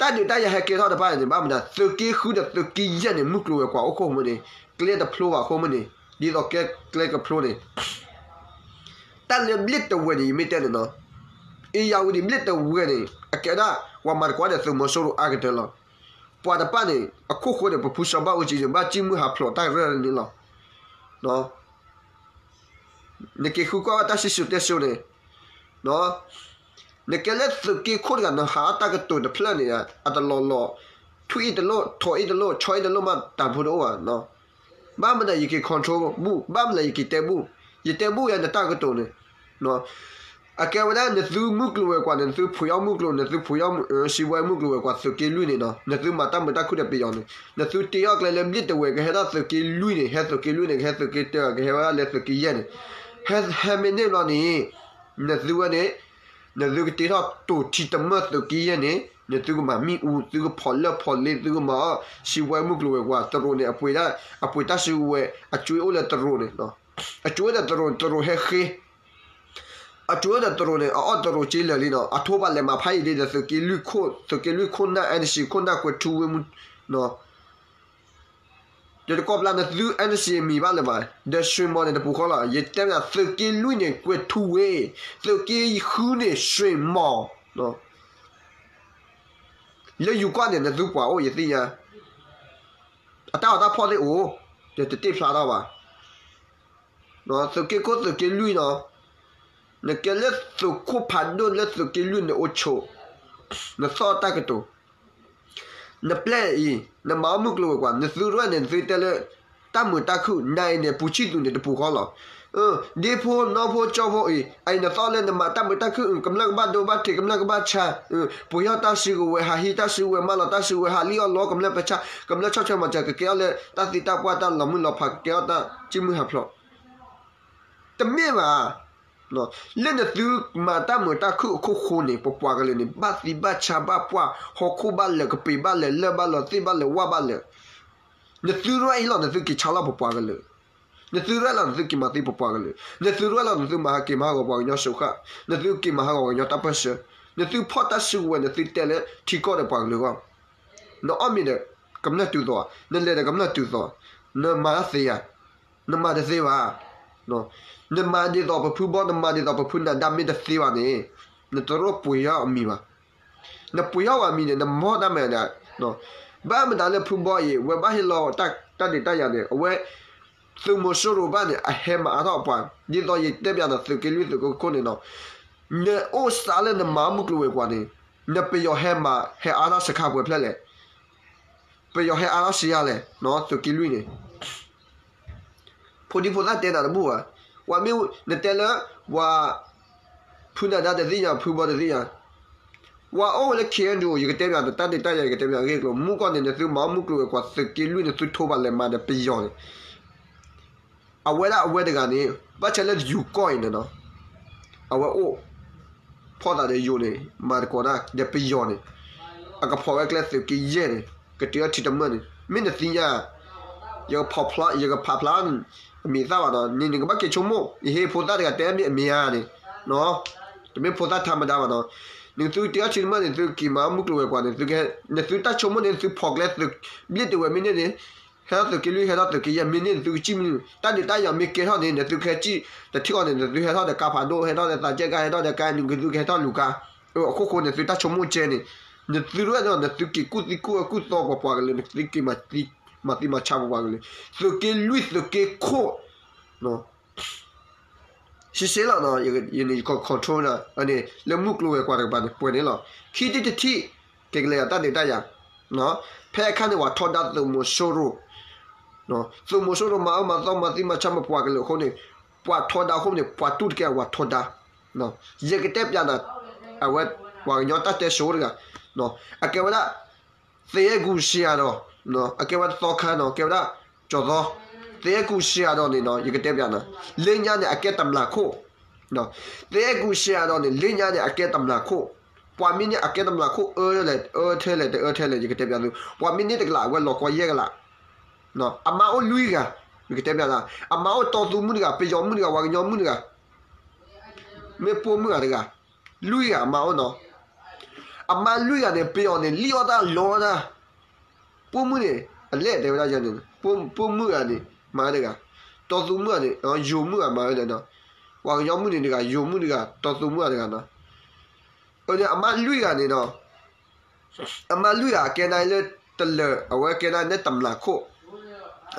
တၢ်ဒုးတၢ်ယၤဟဲကဲထီၣ်တဖၣ်န့ၣ် ဘၣ်မနုၤ သုးက့ဃုဒီးသုးက့ယဲၢ်န့ၣ် မုၢ်ကျိၤဝဲၤကွာ်အိၣ်ခိၣ်မ့ၢ်န့ၣ် ကျဲတဖျိဘၣ်အဃိမ့ၢ်န့ၣ်, ဒ်သိးကဲကျဲကဖျိန့ၣ်, တၢ်လၢဘျ့ၣ်တဝဲၤန့ၣ် ယမ့ၢ်တဲန့ၣ်နီၤ, အ့ၣ်ယၣ်ဝတံၤဘျ့ၣ်တဝဲၤန့ၣ် အကဲဒၣ် ပှၤမၤသကိးဒီးသုးမီၤစိရိၤအါကတၢၢ်လီၤ. ပှၤတဖၣ်န့ၣ် အခိၣ်ဃိန့ၣ် ပဖုစီၤဘၣ်အူကၠံန့ၣ် ဘၣ်ကံၣ်မုၢ်ဟးဖျိးတၢ်ရဲၣ်န့ၣ်လီၤ. နက့ၤဃုကွၢ်ဘၣ်တၢ်စံၣ်စိၤတဲစိၤန့ၣ်, နကဲလၢသုးက့ခိၣ်တဂၤ နဟးအီၣ်တၢ်ကတိၤတဖျၢၣ်န့ၣ် အတလီၤလီၤ, ထွံၣ်အ့ၣ်တလိၣ်, ထိးအ့ၣ်တလိၣ်, ဆီအ့ၣ်တလိၣ်မး တၢ်ဖိတအိၣ်ဘၣ်. ဘၣ်မနုၤယက့ၤ control ဘူၣ်, ဘၣ်မနုၤယက့ၤတဲဘူၣ်, ယတဲဘူၣ်ယၤနတၢ်ကတိၤန့ၣ် အကဲဝဲဒၣ်နသုမုၢ်ကျိၤဝဲၤကွာ်န့ၣ် နသုဖှံးအီၣ်မုၢ်ကျိၤ, နသုဖှံးအီၣ်စံးဝဲမုၢ်ကျိၤဝဲၤကွာ်သုးက့လွံၢ်န့ၣ်နီၤ, နသုမၤတၢ်မုာ်တၢ်ခုၣ်ဒီးပယီၤန့ၣ်, နသုတ့အီၣ်ကျဲလၢဘျ့ၣ်တဝဲၤ ကဟဲထီၣ်သုးက့လွံၢ်န့ၣ်, ဟဲသုးက့လွံၢ်န့ၣ်, ကဟဲသုးက့တၢၢ်ကဟဲဝဲဒၣ်လၢသုးက့ယဲၢ်န့ၣ်, ဟဲဟဲမ့ၢ်န့ၢ်ဘျီန့ၣ်, နသုဝဲန့ၣ် နသုကတ့ထီၣ်တိၤထံတမၢၢ်သုးက့ယဲၢ်န့ၣ်, နသုကမၤမံၣ်အူ, သုကဖီၣ်လၢၢ်ဖီၣ်လ့, သုကမၤအီၣ်စံးဝဲမုၢ်ကျိၤဝဲၤကွာ်, တရူးန့ၣ် အပှ့ၤဒၣ်, အပှ့ၤတၢ်စုကဝဲၤ, အကွ့အိၣ်လၢတရူးန့ၣ်, အကွ့အိၣ်ဒီးတရူး, တရူးဟဲဃ့ အကွ့အိၣ်ဒီးတရူးန့ၣ် အအီၣ်တရူးက့လၢာ်လံနီၤ, အထိဘၣ်လဲၤမၤဖးယံာ်ဒ်ဒီးသုးက့လွံၢ်ခိၣ်, သုးက့လွံၢ်ခိၣ်နၢ် NCA ခိၣ်နၢ်ကွဲၤထူဝ့မုၢ် ယတကိးပျးနသု NCA မံၤဘၣ်လၢၤဘၣ်, ဒီး ရွှေမော် န့ၣ်တပူၤဃီလီၤ. ယတဲမ့ၢ်သုးက့လွံၢ်န့ၣ် ကွဲၤထူဝ့, သုးက့ဃုန့ၣ် ရွှေမော်, လၢယူၤကွီၢ်န့ၣ် နသုပှၤအိၣ်ယသ့ၣ်ညါ, အတၢ်အီၣ်တၢ်ဖီၣ်သ့ၣ်အိၣ်, ယတတ့ၢ်ဖျါထီၣ်ဘၣ်. သုးက့ခိၣ်သုးက့လွံၢ်နီၤ, နကဲလၢသုးခိၣ်ဖးဒိၣ်လၢသုးက့လွံၢ်နအိၣ်ဆိး, နသီၣ်တၢ်ကတိၤ, နပျဲၢ်အံၤ, နမၤအီၣ်မုၢ်ကျိၤဝဲၤကွာ်, နသုရဲၣ်န့ၣ် နသုတဲလၢ တၢ်မုာ်တၢ်ခုၣ်, နၤအံၤန့ၣ် ပူၤဆံၣ်သူးန့ၣ်တပူၤဃီလီၤ. ဒ့ဖိနီၢ်ဖိကၠီဖိအံၤ, အအံၤနသီၣ်လၢနမၤတၢ်မုာ်တၢ်ခုၣ်, ကမျၢၢ်ကဘၣ်ဒိဘၣ်ထံး, ကမျၢၢ်ကဘၣ်ဆါ, ပှ့ၤထီၣ်တၢ်စုကဝဲၤ, ဟးဟံးတၢ်စုကဝဲၤ, မၤလီၤတၢ်စုကဝဲၤ, ဟးလံၣ်အီၣ်လီအီၣ်ကမျၢၢ်ပဆါ, ကမျၢၢ်ဆီၣ်ထွဲမၤစၢၤ, ကကဲထီၣ်လၢတၢ်သ့တၢ်ပှၢ်တၢ်လီၤမုၢ်လီၤဖး, ကကဲထီၣ်တၢ်ကံၣ်မုၢ်ဟးဖျိး, တမ့ၢ်ဘၣ်. လၢနသုမၤတၢ်မုာ်တၢ်ခုၣ်အခိၣ်ဃိန့ၣ် ပပှၤကလုာ်န့ၣ် ဘၣ်သံဘၣ်ဆါဘၣ်ပှၢ်, ဟီၣ်ခိၣ်ဘၣ်လၢာ်, ကပ့ၤဘၣ်လၢာ်, လၢၢ်ဘၣ်လီၤ, သ့ၣ်ဘၣ်လၢာ်, ဝၣ်ဘၣ်လၢာ်, နသုရဲၣ်အံၤလီၤ နသုက့ၤဆါလီၤပပှၤကလုာ်. နသုရဲၣ်လီၤနသုက့ၤမၤသံပပှၤကလုာ်, နသုရဲၣ်လီၤနသုမၤဟးက့ၤမၤဟးဂီၤပှၤကညီစူးဃၣ်, နသုက့ၤမၤဟးဂီၤပှၤကညီတၢ်ပၢၢ်ဆၢ, နသုဖီၣ်တၢ်စုကဝဲၤ နသုတဲလၢထံကီၢ်ဒီးပှၤကလုာ်အဂီၢ်, နအီၣ်မ့ၤဒီးကမျၢၢ်တုၤသိး, နလဲၤဒီးကမျၢၢ်တုၤသိး, နမၤတသ့ဧါ, နမၤတသ့ဘၣ်. နမၤဒ်သိးပဖုဘီ နမၤဒ်သိးပဖုနၤဒါမ့ၢ်တသ့ဘၣ်န့ၣ်, နတရူၢ်ပှ့ၤထီၣ်အမံၤဘၣ်. နပှ့ၤထီၣ်ဝဲအမံၤန့ၣ် နမီၢ်တၢ်မဲာ်ဒီး, ဘၣ်မတၤလၢဖုဘီအံၤ အဝဲဘၣ်ဟ့ၣ်လီၤတၢ်ဒုးတၢ်ယၤန့ၣ် အဝဲ သုးမီၤစိရိၤဘၣ်န့ၣ် အဟဲမၤအါထီၣ်အပှၤ, ဒ်သိးယတဲပျးနၤ သုးက့လွံၢ်သုးက့ခိၣ်န့ၣ်နီၤ, နအိၣ်စးလၢနမၤမုၢ်ကျိၤဝဲၤကွာ်န့ၣ်, နပယီၤဟဲမၤဟဲအါထီၣ်စခါပှဲၤဖျၢၣ်လဲၣ်, ပယီၤဟဲအါထီၣ်စံယါလဲၣ်, သုးက့လွံၢ်န့ၣ် ဖိဒံဖိသၣ်တဲနၤတဘူၣ်ဘၣ်. ပှၤမ့ၢ်နတဲလၢ ပှၤ ဖုနၤဒါတသ့ၣ်ညါ ဖုဘီတသ့ၣ်ညါ, ပှၤအိၣ်ဝဲလၢ ခ့ၣ်အဲၣ်ယူၣ် ယကတဲပျးနၤ တၢ်ဒုးတၢ်ယၤ ယကတဲပျးအဂ့ၢ်အကျိၤ မုၢ်ကီၢ်န့ၣ် နသုမၤအီၣ်မုၢ်ကျိၤဝဲၤကွာ် သုးက့လွံၢ်န့ၣ် သုထိဘၣ်လဲၤမၤဒီးပယီၤန့ၣ် အဝဲဒၣ်အဝဲတဂၤန့ၣ် ဘၣ်ဆၣ်လၢယိၤကီၢ်အံၤန့ၣ်နီၤ, အဝဲအိၣ် ဖီၣ်သးဒီးယိၤန့ၣ် မၤသကိးတၢ်ဒီးပယီၤန့ၣ်, အကဖီၣ်ဝဲကျဲသုးက့ယဲၢ်န့ၣ် ကတုၤအီထံတမၢၢ်န့ၣ် မ့ၢ်နသ့ၣ်ညါ, ယကဖးဖျါ ယကဖးဖျါ အမံၤသၣ်ဘၣ်နီၤ, န့ၣ်နကဘၣ်က့ၤဆိကမိၣ် ယဟ့ၣ်ဖိသၣ်တဂၤတဲမ့ၢ်အမ့ၢ်ဧါန့ၣ်, တမ့ၢ်ဖိသၣ်ထါမဒါဘၣ်နီၤ, နသုတုၤအီထံတမၢၢ်န့ၣ် သုက့ၤမၤအီၣ်မုၢ်ကျိၤဝဲၤကွာ်န့ၣ် နသုတၢ်ဆိကမိၣ်န့ၣ် နသုဖီၣ်ကျဲသုး ဘျ့ၣ်တဝဲမ့ၢ်န့ၣ်န့ၣ် ဟဲထီၣ်သုးက့လွံၢ် ဟဲထီၣ်သုးက့ယဲၢ် မ့ၢ်န့ၣ် နသုကစံၣ်မနုၤ တၢ်ဒုးတၢ်ယၤမ့ၢ်ကဲထီၣ်န့ၣ် နသုကဟဲစံၣ် တထံၣ်အီၤန့ၣ် နသုဟဲထီၣ်ဒီးကါဖးဒိၣ် ဟဲထီၣ်ဒီးသးကဲကါ ဟဲထီၣ်ဒီးကါ နသုကဟဲထီၣ်လူၤကါ, အခိၣ်ဃိန့ၣ် သုတၢ်ဆိကမိၣ်ကဲန့ၣ်, နသုရဲၣ်ဒီး နသုက့ၤကူၣ်သံကူၣ်အၢကူၣ်သီပပှၤကလုာ် နသုက့ၤမၤသံမၤဆါပပှၤကလုာ်, သုးက့လွံၢ်သုးက့ခိၣ် ရှဲရှဲလီၤနီၤ, ယ control န့ၣ် လၢမုၢ်ကျိၤဝဲၤကွာ်တကပၤန့ၣ် ပှဲၤန့ၣ်လီၤ. ခံထံၣ်တထံၣ် ကကလဲၤတၢ်ဒုးတၢ်ယၤ, ဖဲအခါန့ၣ် ပှၤထီဒါသုးမီၤစိရိၤ, သုးမီၤစိရိၤမၤအၢမၤသီ မၤသံမၤဆါပပှၤကလုာ်အဃိန့ၣ်, ပှၤထီဒါအဃိန့ၣ် ပှၤတူၢ်တကဲအဝဲထီဒါ, ယကတဲပျးနၤ, အဝဲ ပှၤကညီတၢ်တဲစိတဂၤ, အကဲဝဲဒၣ် သရဲကူစံယၤဒီး, အကဲဝဲဒၣ်သီခါနီၤ ကဲဝဲဒၣ် ကၠီၤသီ, သရဲကူစံယၤဒီးန့ၣ်နီၤ ယကတဲပျးနၤ, လၢညါန့ၣ် အကဲတမျးခိၣ်, သရဲကူစံယၤဒီးန့ၣ် လၢညါန့ၣ် အကဲတမျးခိၣ်, ပှၤမ့ၢ်န့ၢ်အကဲတမျးခိၣ် အၢထဲလဲၣ် အၢထဲလဲၣ် တအၢထဲလဲၣ် ယကတဲပျးသု, ပှၤမ့ၢ်န့ၢ်တကလး အဝဲလီၤကွၢ်ယဲၢ်ကလး, အမါအိၣ်လွံၢ်ဂၤ, ယကတဲပျးနၤ, အမါအိၣ်တီသူမုၣ်တဂၤ ပယီၤမုၣ်တဂၤ ပှၤကညီမုၣ်တဂၤ မ့ၢ်ပိာ်မုၣ်ဂၤတဂၤ, လွံၢ်ဂၤအမါအိၣ်နီၤ, အမါလွံၢ်ဂၤန့ၣ် ပယီၤန့ၣ် လံၣ်အီၣ်တၢ်လီတၢ်, ပိာ်မုၣ်န့ၣ် အလဲၣ်တဲဝဲဒၣ်န့ၣ်, ပိာ်မုၣ်ဂၤန့ၣ် မၤဝဲတဂၤ, တီသူမုၣ်ဂၤန့ၣ် ယိၤမုၣ်ဂၤမၤဝဲဒီး, ပှၤကညီမုၣ်န့ၣ်တဂၤ ယိၤမုၣ်တဂၤ တီသူမုၣ်ဂၤတဂၤနီၤ, အမါလွံၢ်ဂၤန့ၣ်ဒီး အမါလွံၢ်ဂၤ အကဲဒၣ်လၢတလၢာ် အဝဲကဲဒၣ်လၢတမျးခိၣ်,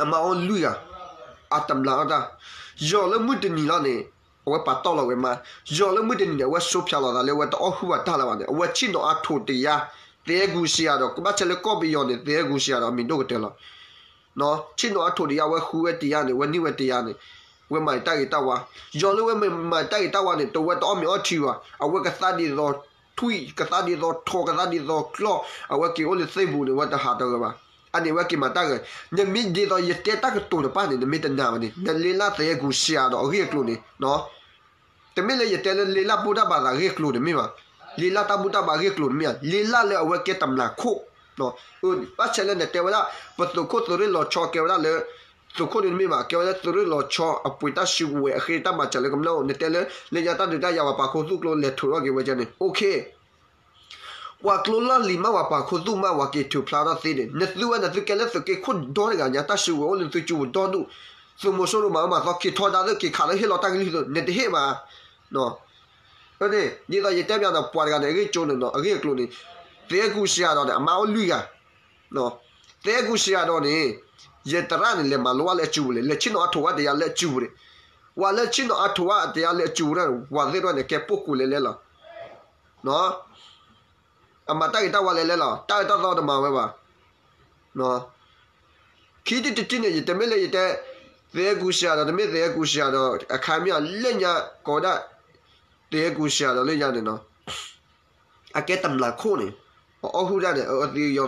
အမါအိၣ်လွံၢ်ဂၤ, အတမျးအီၣ်တၢ်, ယီၤလၢမုၢ်တနံၤလီၤန့ၣ် အဝဲပာ်တီၢ်လီၤဝဲမါ, ယီၤလၢမုၢ်တနံၤန့ၣ် အဝဲစိးဖျါလီၤသးလၢအဝဲတအီၣ်ဟုၣ်ဘၣ်တၢ်လၢၤဘၣ်န့ၣ် အဝဲဆ့ၣ်နီၤအါထိးတယါ, သရဲကူစံယၤဒီး ကဘၣ်ဆဲးလၢကီၢ်ပယီၤန့ၣ် သရဲကူစံယၤဒီး အမံၤဒိၣ်ကတၢၢ်လီၤ. ဆ့ၣ်နီၤအါထိးတယါ အဝဲဃုဝဲတယါန့ၣ် အဝဲန့ၢ်ဝဲတယါန့ၣ်, အဝဲမၤတၢ်ဂ့ၤတၢ်ဝါ, ယီၤလၢအဝဲမၤတၢ်ဂ့ၤတၢ်ဝါန့ၣ် တဝဲတအီၣ်မ့ၤအီထံဘၣ်, အဝဲကသါဒ်သိးထွံၣ် ကသါဒ်သိးထိး ကသါဒ်သိးကျီၢ်, အဝဲက့ၤအိၣ်လၢသ့ၣ်ပူၤန့ၣ် အဝဲတဟးတဂၢၢ်ဘၣ်, အန့ၣ်အဝဲက့ၤမၤတၢ်ဂ့ၤ, နမ့ၢ်ဒ်သိးယတဲတၢ်ကတိၤတဖၣ်န့ၣ် နမ့ၢ်တနာ်ဘၣ်န့ၣ် နလ့လၢသရဲကူစံယၤဒီးအဂ့ၢ်အကျိၤန့ၣ် တမ့ၢ်လၢယတဲလၢလ့လၢဘူၣ်တၢ်ဘါသးအဂ့ၢ်အကျိၤန့ၣ်မ့ၢ်ဘၣ်, လ့လၢတၢ်ဘူၣ်တၢ်ဘါအဂ့ၢ်အကျိၤန့ၣ်မ့ၢ်ဧါ, လ့လၢလၢအဝဲကဲတမျးခိၣ်, ဘၣ်ဆဲးလၢနတဲဝဲဒၣ် ပသုးခိၣ်သုးရ့ၣ်လီၤဆီကဲဝဲဒၣ်လၢ သုးခိၣ်န့ၣ်မ့ၢ်ဘၣ် ကဲဝဲဒၣ်သုးရ့ၣ်လီၤဆီ အပှ့ၤတၢ်စုကဝဲၤ အဃ့တၢ်မၤစၢၤလၢကမျၢၢ်အိၣ် နတဲလၢ လၢညါတၢ်ဒုးတၢ်ယၤ ပှၤပာ်ခူသူၣ်ကျိလဲၤထုးထီၣ်က့ၤဝဲကဲန့ၣ် အိၣ်ခ့ ပှၤကျိလီၢ်လံၤမး ပှၤပာ်ခူသူၣ်မး ပှၤက့ၤထုးဖျါထီၣ်သ့န့ၣ် နသုဝဲန့ၣ် သုကဲလၢသုးက့ခိၣ်ဒီတဂၤညါ တၢ်စုကဝဲၤအိၣ်လၢသုစုပူၤဒီဒူၣ်, သုးမီၤစိရိၤမၤအၢမၤသီ က့ၤထီဒါသု က့ၤခးလၢဟ့ၣ်လီၤတၢ်ကလုၢ်သု နတဟ့ၣ်ဘၣ်. န့ၣ် ဒ်သိးယတဲပျးဒီးပှၤတဂၤန့ၣ် အဂ့ၢ်ကၠိန့ၣ်နီၤ အဂ့ၢ်အကျိၤန့ၣ် သရဲကူစံယၤဒီးန့ၣ် အမါအိၣ်လွံၢ်ဂၤ သရဲကူစံယၤဒီးန့ၣ် ယသရၣ်န့ၣ် လဲၤမၤလိဝဲလၢအစုပူၤလဲၣ်, လဲၤဆ့ၣ်နီၤအါထိးဝဲတယါလၢအစုပူၤန့ၣ်, ပှၤလၢဆ့ၣ်နီၤအါထိးဝဲတယါလၢအစုပူၤန့ၣ် ပှၤသ့ၣ်တဖၣ်န့ၣ် ကဲပိာ်ကူလဲၤလဲလီၤ. အမၤတၢ်ဂ့ၤတၢ်ဝါလဲၤလဲလီၤ, တၢ်အၢတၢ်သီတမၤဝဲဘၣ်. ခံထံၣ်တထံၣ်န့ၣ် ယတမ့ၢ်လၢယတဲ သရဲကူစံယၤဒီး တမ့ၢ်သရဲကူစံယၤဒီး အခါမ့ၢ်အီၤလၢညါ ကိးဝဲဒၣ် သရဲကူစံယၤဒီးလၢညါန့ၣ်နီၤ အကဲတမျးခိၣ်န့ၣ် အအီၣ်ဟုၣ်တၢ်န့ၣ် အအၢသံယီၤ,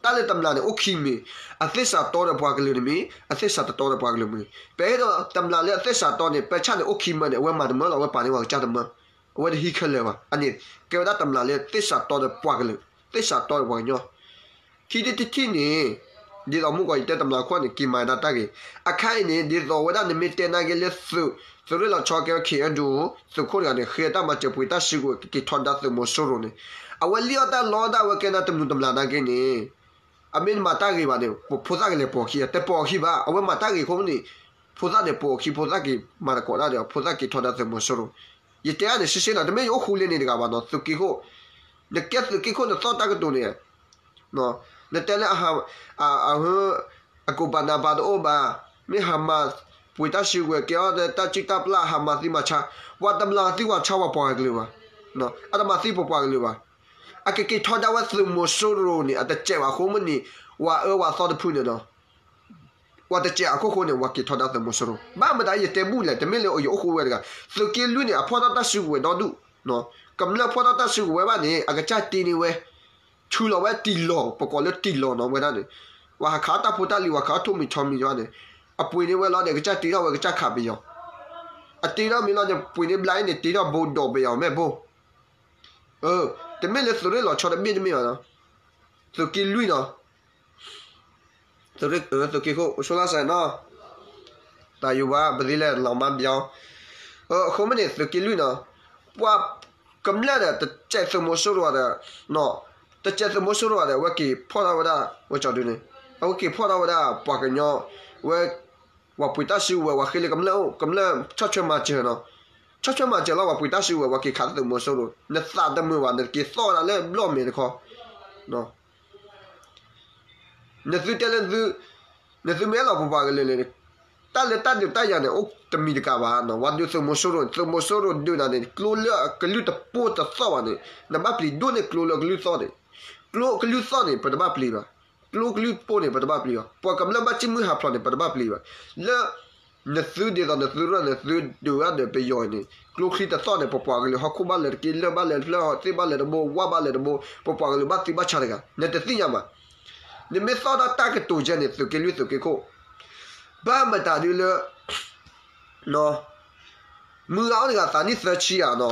တၢ်လၢတမျးန့ၣ် အိၣ်ခံမံၤ, အသ့ၣ်စးတီဒီးပှၤကလုာ်တမံၤ, အသ့ၣ်စးတတီဒီးပှၤကလုာ်မံၤ, ပဟ့ၣ်ဒီးတမျးလၢအသ့ၣ်စးတီန့ၣ် ပဲဆၣ်န့ၣ် အိၣ်ခံမံၤန့ၣ် အဝဲမၤတမၢလီၤ, အဝဲပာ်န့ၢ်ပှၤကစၢ်တမၢ, အဝဲတဟံးခဲလၢာ်ဘၣ်. အန့ၣ် ကဲဝဲဒၣ်တမျးလၢသ့ၣ်စးတီဒီးပှၤကလုာ်, သ့ၣ်စးတီဒီးပှၤကညီ ခံထံၣ်တထံၣ်န့ၣ် ဒ်သိးမုၢ်ကီးယတဲတမျးခိၣ်န့ၣ် က့ၤမၤတၢ်တၢ်ဂ့ၤ. အခါအံၤန့ၣ် ဒ်သိးဝဲဒၣ်နမ့ၢ်တဲနာ်က့လၢသုး သုးရ့ၣ်လီၤဆီကဲ ခ့ၣ်အဲၣ်ဒူ သုးခိၣ်တဂၤန့ၣ် ဃ့တၢ်မၤစၢၤပှ့ၤတၢ်စုကဝဲၤ ကက့ၤထီဒါသုးမီၤစိရိၤန့ၣ် အဝဲလံၣ်အီၣ်တၢ်လီတၢ်ဝဲကဲနၤတမုာ်တမျးနာ်က့န့ၣ် အမ့ၢ်နမၤတၢ်ဂ့ၤဘၣ်န့ၣ် ဖိသၣ်ကလဲၤပိာ်ခံ တပိာ်ခံဘၣ်. အဝဲမၤတၢ်ဂ့ၤအဃိန့ၣ် ဖိသၣ်န့ၣ်ပိာ်ခံ ဖိသၣ်က့ၤမၤသကိးတၢ်ဒီး ဖိသၣ်က့ၤထီဒါသုးမီၤစိရိၤ. ယတဲအါန့ၣ် ရှဲရှဲလီၤ တမ့ၢ်ယအိၣ်ဃူလ့န့ၣ်တဂၤဘၣ်နီၤ သုးက့ခိၣ်. နကဲသုးက့ခိၣ်နသီၣ်တၢ်ကတိၤန့ၣ် နတဲလၢ အဟ အဟ အကိးဘၣ်နးဘၣ်တအိၣ်ဘၣ်, မ့ၢ်ဟးမၤပှ့ၤတၢ်စုကဝဲၤ ကဲအီၣ်တၢ်စုၣ်တၢ်ပျၢ် ဟးမၤသံမၤဆါ, ပှၤတမျးသံပှၤဆါပှၤပှၤကလုာ်ဘၣ်, အတမၤသံပပှၤကလုာ်ဘၣ်. အကက့ၤထီဒါဝဲသုးမီၤစိရိၤန့ၣ် အတစဲးဘၣ်အဃိမ့ၢ်န့ၣ် ဝၤအၢဝၤသီတဖုန့ၣ်ဒီး ပှၤတစဲးအခိၣ်ဃိန့ၣ် ပှၤက့ၤထီဒါသုးမီၤစိရိၤ. ဘၣ်မတၤယတဲဘူၣ်လဲၣ် တမ့ၢ်လၢယအိၣ်ဃူဝဲတဂၤ, သုးက့လွံၢ်န့ၣ် အဖီၣ်ထီၣ်တၢ်စုကဝဲၤဒီဒူၣ်, ကမျၢၢ်ဖီၣ်ထီၣ်တၢ်စုကဝဲၤဘၣ်န့ၣ် အကစၢ်တ့န့ၢ်ဝဲ, ဆူလီၤဝဲတံၢ်လီၤ ပကိးလၢတံၢ်လီၤနီၤဝဲဒၣ်န့ၣ်, ပှၤဟးခးတၢ်ဖိတၢ်လံၤ ပှၤခးအီၣ်ထိၣ်မံၤဆီမံၤယွၤန့ၣ်, အပှ့ၤန့ၢ်ဝဲလီၤန့ၣ် အကစၢ်တ့ထီၣ်ဝဲကစၢ်ခးပယီၤ, အတ့ထီၣ်မ့ၢ်လီၤန့ၣ် ပှ့ၤန့ၢ်ဘျါအံၤန့ၣ် တ့ထီၣ်ဘိဒိးပယီၤမဲာ်ဘိ တမ့ၢ်လၢသုးရ့ၣ်လီၤဆီတဘ့ၣ်တမ့ၢ်ဘၣ်နီၤ, သုးက့လွံၢ်နီၤ, သုးက့ခိၣ် အိၣ်ဆိလၢစဲနီၤ, တၢ်ယိၤဘၣ် ပသ့လဲၤလီၤမါဘျီ, အဃိမ့ၢ်န့ၣ် သုးက့လွံၢ်နီၤ, ပှၤကမျၢၢ်ဒီး တစဲးသုးမီၤစိရိၤဒီး, တစဲးသုးမီၤစိရိၤဒီး အဝဲက့ၤဖီၣ်ထီၣ်ဝဲဒၣ် ဝဲကၠီဒုန့ၣ်, အဝဲက့ၤဖီၣ်ထီၣ်ဝဲဒၣ် ပှၤကညီ, ဝဲ ပှၤပှ့ၤတၢ်စုကဝဲၤ ပှၤဃ့လၢကမျၢၢ်အိၣ် ကမျၢၢ်ဆီၣ်ထွဲမၤစၢၤနီၤ, ဆီၣ်ထွဲမၤစၢၤလီၤ ပှၤပှ့ၤတၢ်စုကဝဲၤ ပှၤက့ၤခးသုးမီၤစိရိၤ, နသးတမုာ်ဘၣ် နက့ၤသီၣ်ဝဲဒၣ်လၢဘျီၣ်မဲာ်တခီ, နသုတဲလၢ နသုမ့ၢ်အဲၣ်လီၤပပှၤကလုာ်န့ၣ်, တၢ်လၢတၢ်ဒုးတၢ်ယၤန့ၣ် အိၣ်တမံၤတကးဘၣ်နီၤ, ဝဲဒုးသုးမီၤစိရိၤန့ၣ် သုးမီၤစိရိၤဒုးနၤန့ၣ် ကျိလၢအကလုၢ်တပိၢ်တသီၣ်ဘၣ်န့ၣ် နဘၣ်ပျံၤဒိၣ်န့ၢ်ကျိလၢအကလုၢ်သီၣ်န့ၣ်, ကျိကလုၢ်သီၣ်န့ၣ် ပတဘၣ်ပျံၤဘၣ်, ကျိကလုၢ်ပိၢ်န့ၣ် ပတဘၣ်ပျံၤဘၣ်, ပှၤကမျၢၢ်ဘၣ်စံၣ်မုၢ်ဟးဖျိးန့ၣ် ပတဘၣ်ပျံၤဘၣ်, လၢ နသုဒ်သိးနသုရၢၢ် နသုဒုးဝဲဒၣ်ဒီးပယီၤန့ၣ် ကျိချံတသီၣ်န့ၣ် ပပှၤကလုာ်ဟီၣ်ခိၣ်ဘၣ်လဲၤတက့ၢ် လၢၢ်ဘၣ်လဲၤတဖျၢၣ် သ့ၣ်ဘၣ်လဲၤတဘိ ဝၣ်ဘၣ်လဲၤတဘိ ပပှၤကလုာ်ဘၣ်သံဘၣ်ဆါတဂၤ နတသ့ၣ်ညါဘၣ်, နမ့ၢ်သီၣ်ထီၣ်တၢ်ကတိၤကဲန့ၣ် သုးက့လွံၢ်သုးက့ခိၣ်, ဘၣ်မတၤဒုလၢ မုၢ်ဂၤအိၣ်တဂၤသးနံၣ်သၢဆံဧါနီၤ,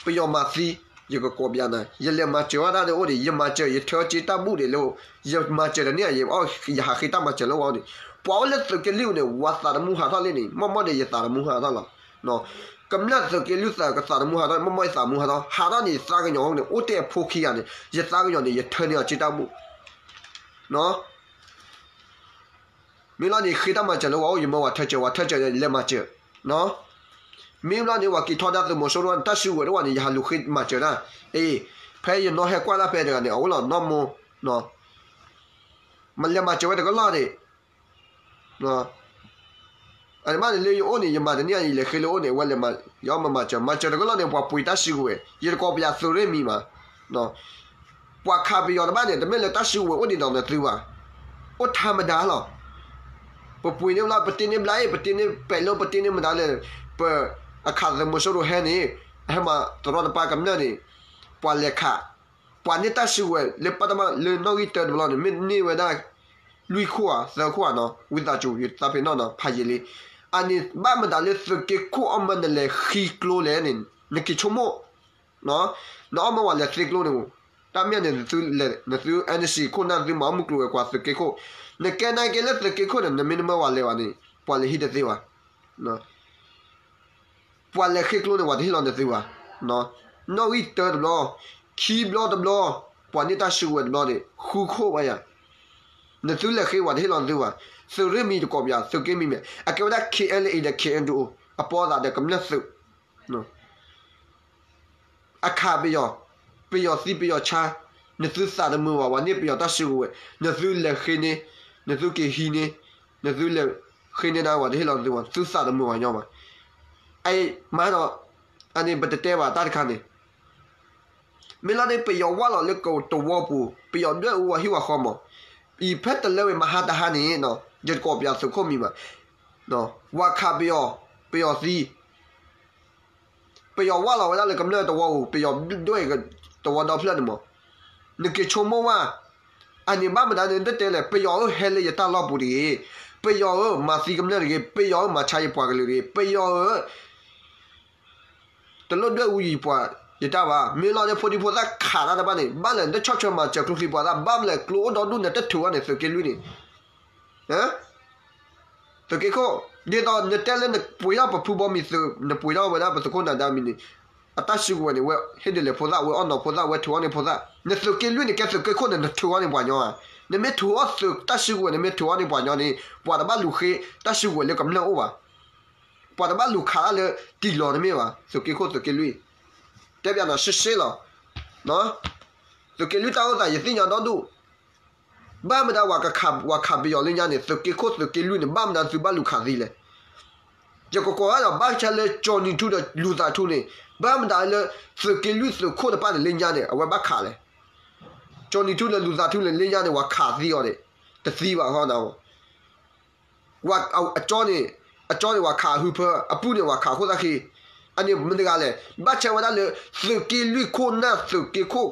ပယီၤမၤသံ, ယကကိးပျးနၤ, ယလဲၤမၤစၢၤဝဲဒၣ်ဒီးအိၣ်ဒံး ယမၤစၢၤ ယထၢစ့တၢ်ဘူၣ်ဒံးလၢ ယမၤစၢၤတန့ၢ် ယဟးဃ့တၢ်မၤစၢၤလၢဝဲအိၣ်ဒံး, ပှၤအိၣ်လၢသုးက့လွံၢ်န့ၣ် ဝၤသးတမူဟးထီၣ်လံန့ၣ် မ့ၢ်မ့ၢ်ဒီးယသးတမူဟးထီၣ်လီၤ, ကမျၢၢ်သုးက့လွံၢ်သးကသးတမူဟးထီၣ် မ့ၢ်မ့ၢ်ယသးမူဟးထီၣ် ဟးထီၣ်န့ၣ်သးကညီၤအိၣ်န့ၣ် အိၣ်တ့ၢ်အဖိခံဂၤန့ၣ် ယသးကညီၤန့ၣ် ယထၢန့ၢ်အီၤစ့တၢ်ဘူၣ် မ့ၢ်လီၤန့ၣ် ဃ့တၢ်မၤစၢၤလၢဝဲအိၣ် ယမၢဝဲထၢစၢၤ ဝဲထၢစၢၤလဲၤမၤစၢၤ, မ့ၢ်လီၤန့ၣ် ဝဲက့ၤထီဒါသုးမီၤစိရိၤတၢ်စုကဝဲၤတဝဲန့ၣ် ယဟးလူၤဃ့မၤစၢၤတၢ်, အ့ ဖဲယနီၢ်ဟဲကွၢ်တၢ်ဖဲတဂၤန့ၣ် အအိၣ်လီၤနီၢ်မိၢ်, မ့ၢ်လဲၤမၤစၢၤဝဲတကလီၢ်န့ၣ် အဘၣ်န့ၣ်လၢယအိၣ်န့ၣ် ယမၤတန့ၢ် ယလဲၤဃ့လၢအိၣ်န့ၣ် အဝဲလဲၤမၤ ယအီၣ်မၤမၤစၢၤ မၤစၢၤတကလီၢ်န့ၣ် ပှၤပှ့ၤတၢ်စုကဝဲၤ ယတကိးပယၤသုးရ့ၣ်မံၤမး, ပှၤခးပယီၤတဘၣ်န့ၣ် တမ့ၢ်လၢတၢ်စုကဝဲၤအိၣ်ဒံးဒီးနသုဘၣ်, အိၣ်ထါမဒါလီၤ, ပပှ့ၤန့ၢ်လီၤ ပတ့န့ၢ်ဘျါအ့ၣ် ပတ့န့ၢ်ပဲးလိ ပတ့န့ၢ်မဒါလဲၣ်, ပ အခးသုးမီၤစိရိၤဟဲန့ၣ် အဟဲမၤတရီတပါကမျၢၢ်န့ၣ် ပှၤလဲၤခး ပှၤန့ၢ်တၢ်စုကဝဲၤလၢပတၢ်မၤလၢနီၣ်ဂံၢ်တၢတဘျီန့ၣ် မ့ၢ်န့ၢ်ဝဲဒၣ် လွံၢ်ခိၣ်ဧါ သၢခိၣ်ဧါနီၤ ဝံသးစူၤ ယသးပ့ၤနီၣ်နီၤ ဖးယံာ်လံ. အန့ၣ်ဘၣ်မတၤလၢသုးက့ခိၣ်အီၣ်မၢနလဲၤဃ့ကျိလဲၣ်န့ၣ် နက့ၤဆိကမိၣ်, နအီၣ်မၢဝဲလဲၤဃ့ကျိန့ၣ်, တၢ်မ့ၢ်န့ၣ် နသု NC ခိၣ်နၢ်သုမၤအီၣ်မုၢ်ကျိၤဝဲၤကွာ်သုးက့ခိၣ်, နကဲနာ်က့လၢသုးက့ခိၣ်န့ၣ် နမ့ၢ်နမၢဝဲလဲၤဘၣ်န့ၣ် ပှၤလဲၤဟံးတသ့ဘၣ် ပှၤလဲၤဃ့ကျိန့ၣ် ပှၤတဟ့ၣ်လီၤနသုဘၣ်. နီၣ်ဂံၢ်တၢတဘျီ, ခံဘျီတဘျီ, ပှၤန့ၢ်တၢ်စုကဝဲၤတဘျီန့ၣ် ဃုခိၣ်ဘၣ်ယၤ, နသုလဲၤဃ့ပှၤတဟ့ၣ်လီၤနသုဘၣ်. သုးရ့ၣ်မံၤတကိးပယၤ သုးက့မံၤမဲာ် အကဲဝဲဒၣ် KNLA ဒီး KNDO အပီသးဒီးကမျၢၢ်သုး အခးပယီၤ, ပယီၤသံပယီၤဆါ, နသုသးတမုာ်ဘၣ် ပှၤန့ၢ်ပယီၤတၢ်စုကဝဲၤ, နသုလဲၤဃ့န့ၢ်, နသုက့ၤဟံးန့ၢ်, နသုလဲၤဃ့န့ၢ်ဒၣ်ပှၤတဟ့ၣ်လီၤနသုဘၣ် သုသးတမုာ်ဘၣ်ညီဘၣ်. အမၤဒီး, အန့ၣ်ပတတဲဘၣ်တၢ်တခါန့ၣ် မ့ၢ်လီၤန့ၣ် ပယီၤဝၢ်လီၤလၢကတဝီပူၤ ပယီၤဒွဲၣ်အူဝဲဟံၣ်ဝဲဃီမး, အံၤဖဲတလၢဝံၤမဟါတဟါန့ၣ် ယတကိးပယၤသုးခိၣ်မံၤဘၣ်, ဝၤခးပယီၤ, ပယီၤသံ ပယီၤဝၢ်လီၤဝဲဒၣ်လၢကမျၢၢ်တဝီပူၤ ပယီၤဒွဲၣ်တဝီဒီဖျၢၣ်န့ၣ်မး, နက့ၤဆိကမိၣ်ဝဲ, အန့ၣ်ဘၣ်မတၤန့ၣ် နတတဲလဲၣ် ပယီၤဧၢ ဟဲလၢယတၢ်လီၢ်ပူၤတဂ့ၤ, ပယီၤဧၢ မၤသံကမျၢၢ်တဂ့ၤ, ပယီၤဧၢ မၤဆါယပှၤကလုာ်တဂ့ၤ, ပယီၤဧၢ တလိၣ်ဒွဲၣ်အူယံၤပှၤယတၢ်ဘၣ်. မ့ၢ်လီၤန့ၣ် ဖိဒံဖိသၣ်ခးတၢ်တဘၣ်န့ၣ် ဘၣ်လဲၣ် နတဆီၣ်ထွဲမၤစၢၤကျိချံပှၤသၣ် ဘၣ်လဲၣ် ကျိအိၣ်ဒီဒူၣ်န့ၣ် တထုးဘၣ်န့ၣ် သုးက့လွံၢ်န့ၣ် သုးက့ခိၣ်, ဒ်သိးနတဲလၢနပှ့ၤထီၣ်ပဖုဘီမံၤသုး, နပှ့ၤထီၣ်ဝဲဒၣ်ပသုးခိၣ်နၢၤဒါမံၤန့ၣ်, အတၢ်စုကဝဲၤန့ၣ် ဝဲဟ့ၣ်ဒ်လဲၣ်ဖိသၣ်, ဝဲအီၣ်နီၤဖိသၣ်, ဝဲထုးအီၣ်န့ၢ်ဖိသၣ်, နသုးက့လွံၢ်န့ၣ် ကဲသုးက့ခိၣ်န့ၣ် နထုးအီၣ်န့ၢ်ပှၤညီဧါ. နမ့ၢ်ထုးအီၣ်သုးတၢ်စုကဝဲၤ, နမ့ၢ်ထုးအီၣ်န့ၢ်ပှၤညီန့ၣ် ပှၤတဘၣ်လူၤဃ့တၢ်စုကဝဲၤလၢကမျၢၢ်အိၣ်ဘၣ်. ပှၤတဘၣ်လူၤခးတၢ်လၢတံၢ်လီၤတမ့ၢ်ဘၣ်, သုးက့ခိၣ်သုးက့လွံၢ်. တဲပျးနၤရှဲရှဲလီၤ. သုးက့လွံၢ်တၢ်အိၣ်သး ယသ့ၣ်ညါဒီဒူၣ်. ဘၣ်မတၤ ပှၤခးပယီၤလၢညါန့ၣ်, သုးက့ခိၣ်သုးက့လွံၢ်န့ၣ် ဘၣ်မတၤသုးဘၣ်လူၤခးသံလဲၣ်. ယကကိးဒီး ဘၣ်ဆၣ်လၢကၠီၤနံၤထူဒီးလူၤသးထူန့ၣ်, ဘၣ်မတၤလၢ သုးက့လွံၢ်သုးခိၣ်တဖၣ်န့ၣ် လၢညါန့ၣ် အဝဲဘၣ်ခးလဲၣ်. ကၠီၤနံၤထူဒီးလူၤသးထူန့ၣ် လၢညါန့ၣ် ပှၤခးသံအီၤန့ၣ် တသံဘၣ်ဃီနၤ. အကၠီန့ၣ်, အကၠီန့ၣ် ပှၤခးအဟၢဖၢ, အပုၢ်န့ၣ် ပှၤခးခိၣ်သၣ်ဃ့. အန့ၣ်မတၤတဂၤလဲၣ်. ဘၣ်ဆၣ်ဝဲဒၣ်လၢ သုးက့လွံၢ်ခိၣ်နၢ်သုးက့ခိၣ်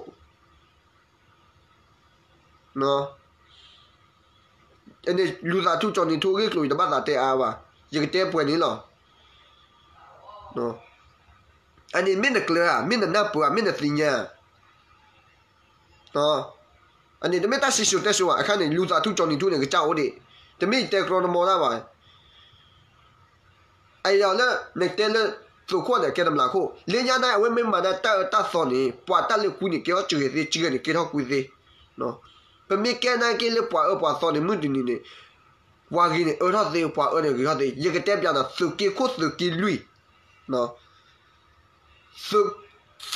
အန့ၣ် လူၤသးထူကၠီၤနံၤထူအဂ့ၢ်အကျိၤ ယတဘၣ်သးတဲအါဘၣ်. ယကတဲပှဲၤန့ၣ်လီၤ. အန့ၣ်မ့ၢ်နကျၢၤဧါ, မ့ၢ်နနၢ်ပၢၢ်ဧါ, မ့ၢ်နသ့ၣ်ညါ. အန့ၣ်တမ့ၢ်တၢ်စံၣ်စိၤတဲစိၤဘၣ်. အခါန့ၣ် လူၤသးထူကၠီၤနံၤထူန့ၣ် ကစၢ်အိၣ်ဒံး, တမ့ၢ်ယတဲကြီနမီၤတၢ်ဘၣ်. အအံၤလၢ နတဲလၢ သုးခိၣ်န့ၣ် ကဲတမျးခိၣ်, လၢညါန့ၣ် အဝဲမ့ၢ်မၤဒၣ်တၢ်အၢတၢ်သီန့ၣ် ပှၤတၢ်လၢကွံန့ၣ် ကဲထီၣ်စှၤသ့, စှၤန့ၣ် ကဲထီၣ်ကွံသ့. ပမ့ၢ်ကဲနာ်က့လၢပှၤအၢပှၤသီန့ၣ် မုၢ်တနံၤန့ၣ် ပှၤဂ့ၤန့ၣ်အၢထီၣ်သ့, ပှၤအၢန့ၣ်ဂ့ၤထီၣ်သ့. ယကတဲပျးနၤ သုးက့ခိၣ်သုးက့လွံၢ် သု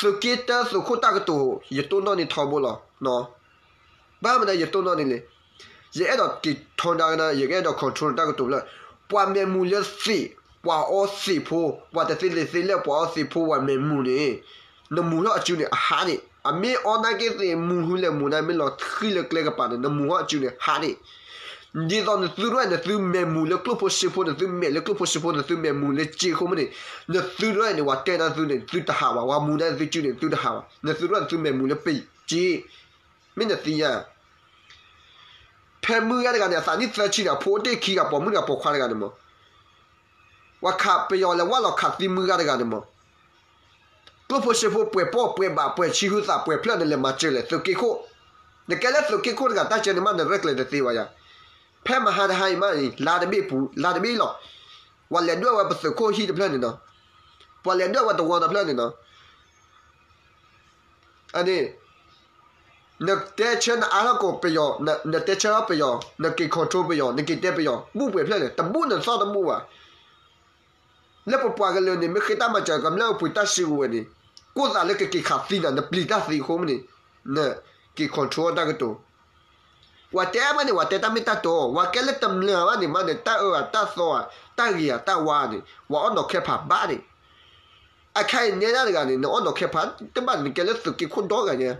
းက့တၢသုးခိၣ်တၢ်ကတိၤ ယတိၢ်နီၣ်န့ၢ်ထီဘိလီၤ. ဘၣ်မနုၤယတိၢ်နီၣ်န့ၢ်လဲၣ်. ယအဲၣ်ဒိးက့ၤထီဒါကနၣ်, ယကအဲၣ်ဒိး control တၢ်ကတိၤဖျၢၣ်. ပှၤမဲာ်မူၤလၢသ့ၣ်, ပှၤအီသ့ၣ်ဖိ, ပှၤတသ့လံာ်သ့လဲၢ်, ပှၤအီသ့ၣ်ဖိ ပှၤမဲာ်မူၤန့ၣ် နမူၤထီၣ်အစုန့ၣ် အဟးန့ၣ်, အမ့ၢ်အီနာ်က့သ့ၣ်မူၤဟုလဲၣ်မူၤနၤ မ့ၢ်လီၤဃံလၢကျဲကပၤန့ၣ် နမူၤထီၣ်အစုန့ၣ် ဟးန့ၣ်. ဒ်သိးနသုတရဲၣ် နသုမဲာ်မူၤလၢကျိၣ်ဖိစ့ဖိ, နသုမဲာ်လၢကျိၣ်ဖိစ့ဖိ, နသုမဲာ်မူၤလၢစ့အဃိမ့ၢ်န့ၣ်, နသုတရဲၣ်န့ၣ် ပှၤတဲနၤသုန့ၣ် သုတဟးဘၣ်, ပှၤမူၤနၤသုစုန့ၣ် သုတဟးဘၣ်, နသုတရဲၣ်နသုမဲာ်မူၤလၢပစ့, မ့ၢ်နသ့ၣ်ညါ. ဖဲမုၢ်ဂၤတဂၤန့ၣ် အသးနံၣ်သၢဆံန့ၣ် အဖိအိၣ်တ့ၢ်ခံဂၤ ပိာ်မုၣ်တဂၤပိာ်ခွါတဂၤန့ၣ်မး ပှၤခးပယီၤလဲၤဝၢ်လီၤခးသံမုၢ်ဂၤတဂၤန့ၣ်မး, ကျိၣ်ဖိစ့ဖိပှဲၤပိာ်ပှဲၤဘးပှဲၤဆံဟုသးပှဲၤဖျၢၣ်န့ၣ် လဲၤမၤစၢၤလဲၣ်, သုးက့ခိၣ်, နကဲလၢသုးက့ခိၣ်တဂၤ တၢ်ကဲန့ၣ်မး နရဲၣ်ကျဲၤတသ့ဘၣ်ယၤ. ဖဲမဟါတဟါအံၤမးအံၤ လါတဘ့ၣ်ပူၤ လါတဘ့ၣ်လီၤ. ပှၤလဲၤဒွဲၣ်ဝဲပသုးခိၣ်ဟံၣ်တဖျၢၣ်န့ၣ်နီၤ, ပှၤလဲၤဒွဲၣ်ဝဲတဝီတဖျၢၣ်န့ၣ်နီၤ အန့ၣ် နတဲဆၢနအါထီၣ်ကိးပယီၤ, နတဲဆၢထီၣ်ပယီၤ, နက့ၤ control ပယီၤ, နက့ၤတဲပယီၤ, ဘူၣ်ပှဲၤဖျၢၣ်န့ၣ် တဘူၣ်နသီၣ်တဘူၣ်ဘၣ်. လၢပပှၤကလုာ်န့ၣ် မ့ၢ်ဃ့တၢ်မၤစၢၤကမျၢၢ်ပှ့ၤတၢ်စုကဝဲၤန့ၣ်, ကိၢ်သးလၢကက့ၤခးသံနၤ နပျံၤတၢ်သံအဃိမ့ၢ်န့ၣ်, နက့ၤ control တၢ်ကတိၤ ပှၤတဲမးန့ၣ် ပှၤတဲတၢ်မ့ၢ်တၢ်တီ, ပှၤကဲလၢတမျၢ်ဘၣ်န့ၣ်မးန့ၣ် တၢ်အၢဧါ တၢ်သီဧါ တၢ်ဂ့ၤဧါ တၢ်ဝါန့ၣ် ပှၤအီၣ်နီၤခဲဖးဘၣ်န့ၣ်. အခါအံၤနဲဒၣ်တဂၤန့ၣ် နအီၣ်နီၤခဲဖးတဘၣ်န့ၣ် နကဲလၢသုးက့ခိၣ်ဒီဂၤညါ.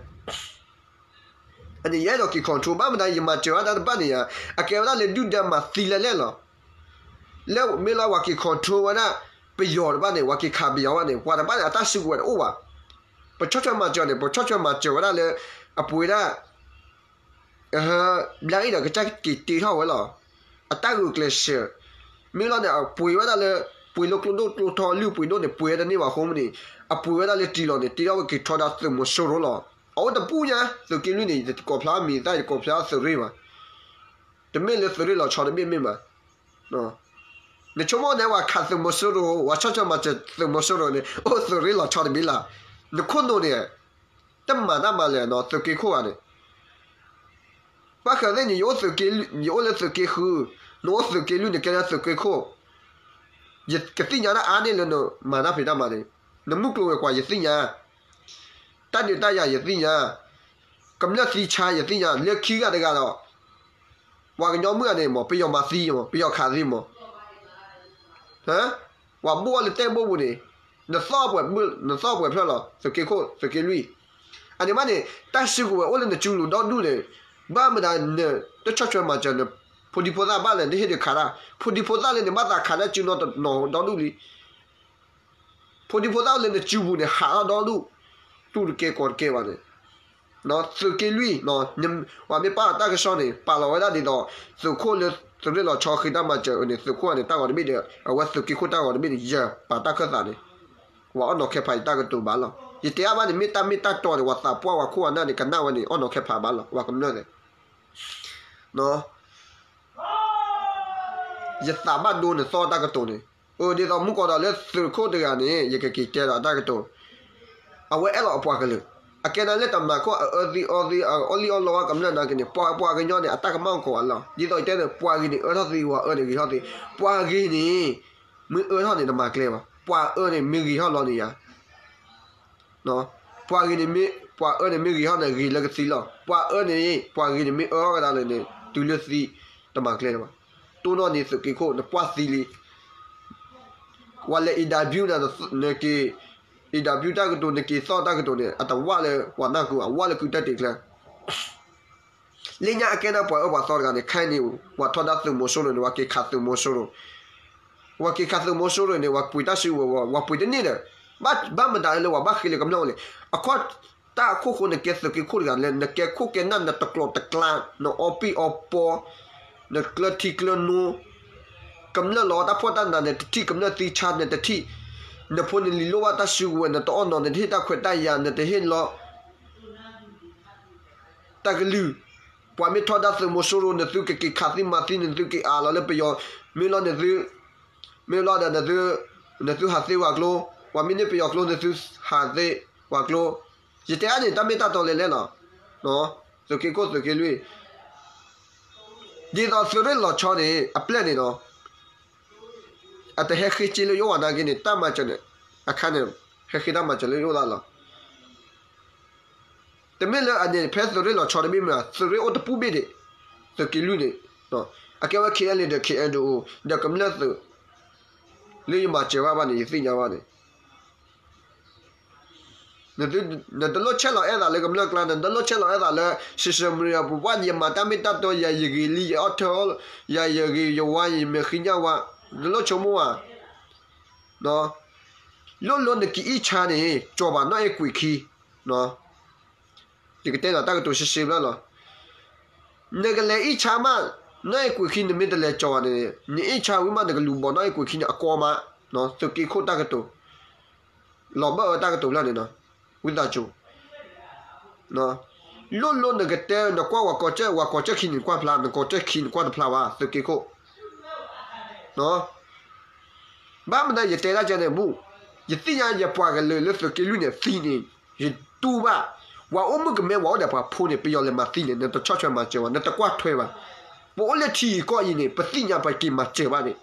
အန့ၣ်ယအဲၣ်ဒိးက့ၤ control ဘၣ်မတၤ ယမၤစၢၤဝဲဒၣ်တဘၣ်န့ၣ်ယါ, အကဲဝဲဒၣ်လၢဒုၣ်ဒါမၤသံလဲၣ်လဲၣ်လီၤ. လၢမ့ၢ်လၢပှၤက့ၤ control ဝဲဒၣ် ပယီၤတဘၣ်န့ၣ် ပှၤက့ၤခးပယီၤဘၣ်န့ၣ် ပှၤတဘၣ်န့ၣ် အတၢ်စုကဝဲၤတအိၣ်ဘၣ်. ပဆီၣ်ထွဲမၤစၢၤန့ၣ် ပဆီၣ်ထွဲမၤစၢၤဝဲဒၣ်လၢ အပှ့ၤဒၣ် ဘျါအံၤဒီးကစၢ်က့ၤတ့ထီၣ်ဝဲလီၤ. အတၢ်ဂုာ်ကျဲးစၢး မ့ၢ်လီၤန့ၣ် အပှ့ၤဝဲဒၣ်လၢ ပှ့ၤလၢကျိဒိၣ်ကျိထီ လုၢ်ပှ့ၤဒိၣ်န့ၣ် ပှ့ၤဝဲတန့ၢ်ဘၣ်အဃိမ့ၢ်န့ၣ် အပှ့ၤဝဲဒၣ်လၢတံၢ်လီၤန့ၣ် တ့ထီၣ်ဝဲက့ၤထီဒါသုးမီၤစိရိၤလီၤ. အအိၣ်တပူၤညါ သုးက့လွံၢ်န့ၣ် ယတကိးဖျါမံၤသၣ် ယတကိးဖျါသုးရ့ၣ်ဘၣ်. တမ့ၢ်လၢသုးရ့ၣ်လီၤဆီတဘ့ၣ်မ့ၢ်ဘၣ်. နဆိကမိၣ်န့ၣ် ပှၤခးသုးမီၤစိရိၤ ပှၤဆီၣ်ထွဲမၤစၢၤသုးမီၤစိရိၤန့ၣ် အိၣ်သုးရ့ၣ်လီၤဆီတဘ့ၣ်လၢ်. နခိၣ်နူာ်န့ၣ် တမၤတၢ်မၤလဲၣ်နီၤ သုးက့ခိၣ်ဂၤန့ၣ် ဘၣ်ဃးသ့ၣ်န့ၣ် ယအိၣ်လၢသုးက့ဃု, နအိၣ်သုးက့လွံၢ် နကဲလၢသုးက့ခိၣ်, ယကသ့ၣ်ညါတၢ်အါန့ၢ်လၢနမၤတၢ်ဖံးတၢ်မၤန့ၣ်, နမုၢ်ကျိၤဝဲၤကွာ်ယသ့ၣ်ညါ, တၢ်ဒုးတၢ်ယၤယသ့ၣ်ညါ, ကမျၢၢ်သံဆါယသ့ၣ်ညါ, လၢခံဂၤတဂၤဒီး ပှၤကညီမုၣ်ဂၤန့ၣ်မး ပယီၤမၤသံမး ပယီၤခးသံမး ပှၤဘိၣ်အီၤလၢတဲဘိပူၤန့ၣ်, နသီၣ်ပှဲၤ, နသီၣ်ပှဲၤဖျၢၣ်လီၤ သုးက့ခိၣ် သုးက့လွံၢ်. အန့ၣ်မးန့ၣ် တၢ်စုကဝဲၤအိၣ်လၢနစုလိၤဒီဒူၣ်န့ၣ်, ဘၣ်မတၤနတဆီၣ်ထွဲမၤစၢၤန ဖိဒံဖိသၣ်ဘၣ်လဲၣ် နဟ့ၣ်ဒုးခးတၢ်, ဖိဒံဖိသၣ်လၢနဘၣ်သးခးတၢ်စုနီတနီၤဒီဒူၣ်လံ ဖိဒံဖိသၣ်လၢနစုပူၤန့ၣ် ဟးထီၣ်ဒီဒူၣ်, တူၢ်တကဲကီးတကဲဘၣ်န့ၣ်, သုးက့လွံၢ်, ပှၤမ့ၢ်ပာ်လီၤတၢ်ကစီၣ်န့ၣ် ပာ်လီၤဝဲဒၣ်ဒ်သိး သုးခိၣ်လၢသုးရ့ၣ်လီၤဆီဃ့တၢ်မၤစၢၤန့ၣ် သုးခိၣ်န့ၣ် တၢ်ဂီၤတဘ့ၣ်ဒီး အဝဲသုးက့ခိၣ်တၢ်ဂီၤတဘ့ၣ်န့ၣ် ယပာ်တၢ်ခၢၣ်သးန့ၣ်, ပှၤအီၣ်နီၤခဲဖးယတၢ်ကတိၤဘၣ်လီၤ. ယတဲအါဘၣ်န့ၣ် မ့ၢ်တၢ်မ့ၢ်တၢ်တီန့ၣ် ပှၤသးပှၢ်ပှၤခိၣ်ပှၤနၢ်န့ၣ် ကနၣ်ဝဲန့ၣ် အီၣ်နီၤခဲဖးဘၣ်လီၤ ပှၤကမျၢၢ်န့ၣ် ယသးဘၣ်ဒိနသီၣ်တၢ်ကတိၤန့ၣ်, အၢ ဒ်သိးမုၢ်ကီးဒီးလၢသုးခိၣ်တဂၤန့ၣ် ယကက့ၤတဲဒီးတၢ်ကတိၤ, အဝဲအဲၣ်လီၤအပှၤကလုာ်, အကဲနၤလၢတၢ်မၤခိၣ်အအၢသံအီသံ အအီၣ်လံၣ်အီၣ်လီဝဲကမျၢၢ်နာ်က့န့ၣ် ပှၤပှၤကညီန့ၣ် အတၢ်ကမၣ်ကီးဝဲလီၤ. ဒ်သိးယတဲန့ၣ် ပှၤဂ့ၤန့ၣ်အၢထီၣ်သံ ပှၤအၢန့ၣ်ဂ့ၤထီၣ်သံ, ပှၤဂ့ၤန့ၣ် မ့ၢ်အၢထီၣ်န့ၣ် နမၤကျဲဘၣ်, ပှၤအၢန့ၣ်မ့ၢ်ဂ့ၤထီၣ်လီၤန့ၣ်ယၤ ပှၤဂ့ၤန့ၣ်မ့ၢ်, ပှၤအၢန့ၣ်မ့ၢ်ဂ့ၤထီၣ်န့ၣ် ဂ့ၤလၢကသံလီၤ. ပှၤအၢန့ၣ်, ပှၤဂ့ၤန့ၣ်မ့ၢ်အၢထီၣ်ကဒါလၢန့ၣ် တုၤလၢသံ တမၤကျဲလၢၤဘၣ်. တိၢ်နီၣ်န့ၣ်သုးက့ခိၣ် နပှၢ်သံလံ. ဝဲလဲၤ interview နက့ၤ, interview တၢ်ကတိၤ နက့ၤသီၣ်တၢ်ကတိၤန့ၣ် အတဝၢ်လၢပှၤနၢ်ဟူဘၣ်, ဝၢ်လၢကုတၢ်တ့ၢ်ကျဲ လၢညါအကဲနၤပှၤအၢပှၤသီတဂၤန့ၣ် ခဲအံၤန့ၣ် ပှၤထီဒါသုးမီၤစိရိၤန့ၣ် ပှၤက့ၤခးသုးမီၤစိရိၤ, ပှၤက့ၤခးသုးမီၤစိရိၤန့ၣ် ပှၤပှ့ၤတၢ်စုကဝဲၤ, ပှၤပှ့ၤတန့ၢ်ဒီး, ဘၣ်မတၤလၢပှၤဘၣ်ဃ့လၢကမျၢၢ်အိၣ်လဲၣ်. အခီ, တၢ်အခိၣ်ဃိနကဲသုးက့ခိၣ်တဂၤလၢ နကဲခိၣ်ကဲနၢ် နတကျိးတကျါ, နအီပံၣ်အီပီ, နကျၢထံကျၢနိ, ကမျၢၢ်လီၤတၢ်ဖှီၣ်တၢ်နး နတထံၣ်, ကမျၢၢ်သံဆါ နတထံၣ်, နဖိနလံၤလိၣ်ဘၣ်တၢ်စုကဝဲၤ နတအီၣ်နီၤ, နတဟ့ၣ်တၢ်ခွဲးတၢ်ယာ်, နတဟ့ၣ်လီၤ တၢ်ကလုၢ်, ပှၤမ့ၢ်ထီဒါသုးမီၤစိရိၤ နသုကက့ၤခးသံမၤသံ နသုက့ၤအးလီၤလၢပယီၤ, မ့ၢ်လီၤနသု, မ့ၢ်လီၤဒီး နသုဟးသ့ပှၤကျိ, ပှၤမ့ၢ်န့ၢ်ပယီၤကျိ နသုဟးသ့ပှၤကျိ, ယတဲအါန့ၣ် တၢ်မ့ၢ်တၢ်တီလဲၤလဲၣ်လီၤ. သုးက့ခိၣ်သုးက့လွံၢ်, ဒ်သိးသုးရ့ၣ်လီၤဆီန့ၣ် အပျဲၢ်န့ၣ်ဒီး အတဟဲဃ့စ့လၢယအိၣ်ဘၣ်နာ်က့န့ၣ် တၢ်မၤစၢၤန့ၣ်, အခါန့ၣ်, ဟဲဃ့တၢ်မၤစၢၤလၢယအိၣ်သးလီၤ. တမ့ၢ်လၢအန့ၣ် ဖဲသုးရ့ၣ်လီၤဆီတမ့ၢ်မ့ၢ် သုးရ့ၣ်အိၣ်တပူၤဘ့ၣ်ဒံး, သုးက့လွံၢ်န့ၣ်, အကဲဝဲ KNLA ဒီး KNDO ဒီးကမျၢၢ်သုး လၢယမၤစၢၤဘၣ်ဘၣ်န့ၣ် ယသ့ၣ်ညါဘၣ်န့ၣ် နတလိၣ်ဆဲးလီၤအဲၣ်သးလၢကမျၢၢ်ကျါ, နတလိၣ်ဆဲးလီၤအဲၣ်သးလၢ social media ပူၤ ပှၤယမၤတၢ်မ့ၢ်တၢ်တီ ယၤယဂ့ၤလံ ယအီၣ်ထၢအီၣ်, ယၤယဂ့ၤယဝါ ယမဲာ်ဃံညၣ်ဝါ, နတလိၣ်ဆိကမိၣ်ဘၣ်. လိၣ်လိနကအံၣ်ဆါန့ၣ် ကၠီၤဘၣ်နီၣ်အဲၣ်ကွံာ်ခံ, ယကတဲနၤတၢ်ကတိၤစံးစံးဘျီလီၤ. နကလဲၤအံၣ်ဆါမး နီၣ်အဲၣ်ကွံာ်ခံ နမ့ၢ်တလဲၤကၠီၤဘၣ်န့ၣ် နအံၣ်ဆါဝံၤမး နကလူၤဘီးနီၣ်အဲၣ်ကွံာ်ခံန့ၣ် အကီမး, သုးက့ခိၣ်တၢ်ကတိၤ လီၤဘၢၣ်ဝဲတၢ်ကတိၤဖျၢၣ်န့ၣ်နီၤ, ဝံသးစူၤ, လိၣ်လိနကတဲ နကွၢ်ဝဲကီၢ်စဲၣ် ဝဲကီၢ်စဲၣ်ခံန့ၣ် နကွၢ်ဖျါ နကီၢ်စဲၣ်ခံ နကွၢ်တဖျါဘၣ် သုးက့ခိၣ်, ဘၣ်မနုၤယတဲဒၣ်ကဲန့ၣ်မူ, ယသ့ၣ်ညါယပှၤကလုာ်လၢသုးက့လွံၢ်န့ၣ်သံန့ၣ်, ယတူၢ်ဘၣ်, ပှၤအိၣ်မုၣ်ကမဲ ပှၤအိၣ်ဒီးပှၤဖိန့ၣ် ပယီၤလဲၤမၤသံန့ၣ် နတဆီၣ်ထွဲမၤစၢၤဘၣ် နတကွၢ်ထွဲဘၣ်, ပအိၣ်လၢထံကီၢ်အံၤန့ၣ် ပသ့ၣ်ညါပက့ၤမၤစၢၤဘၣ်န့ၣ်,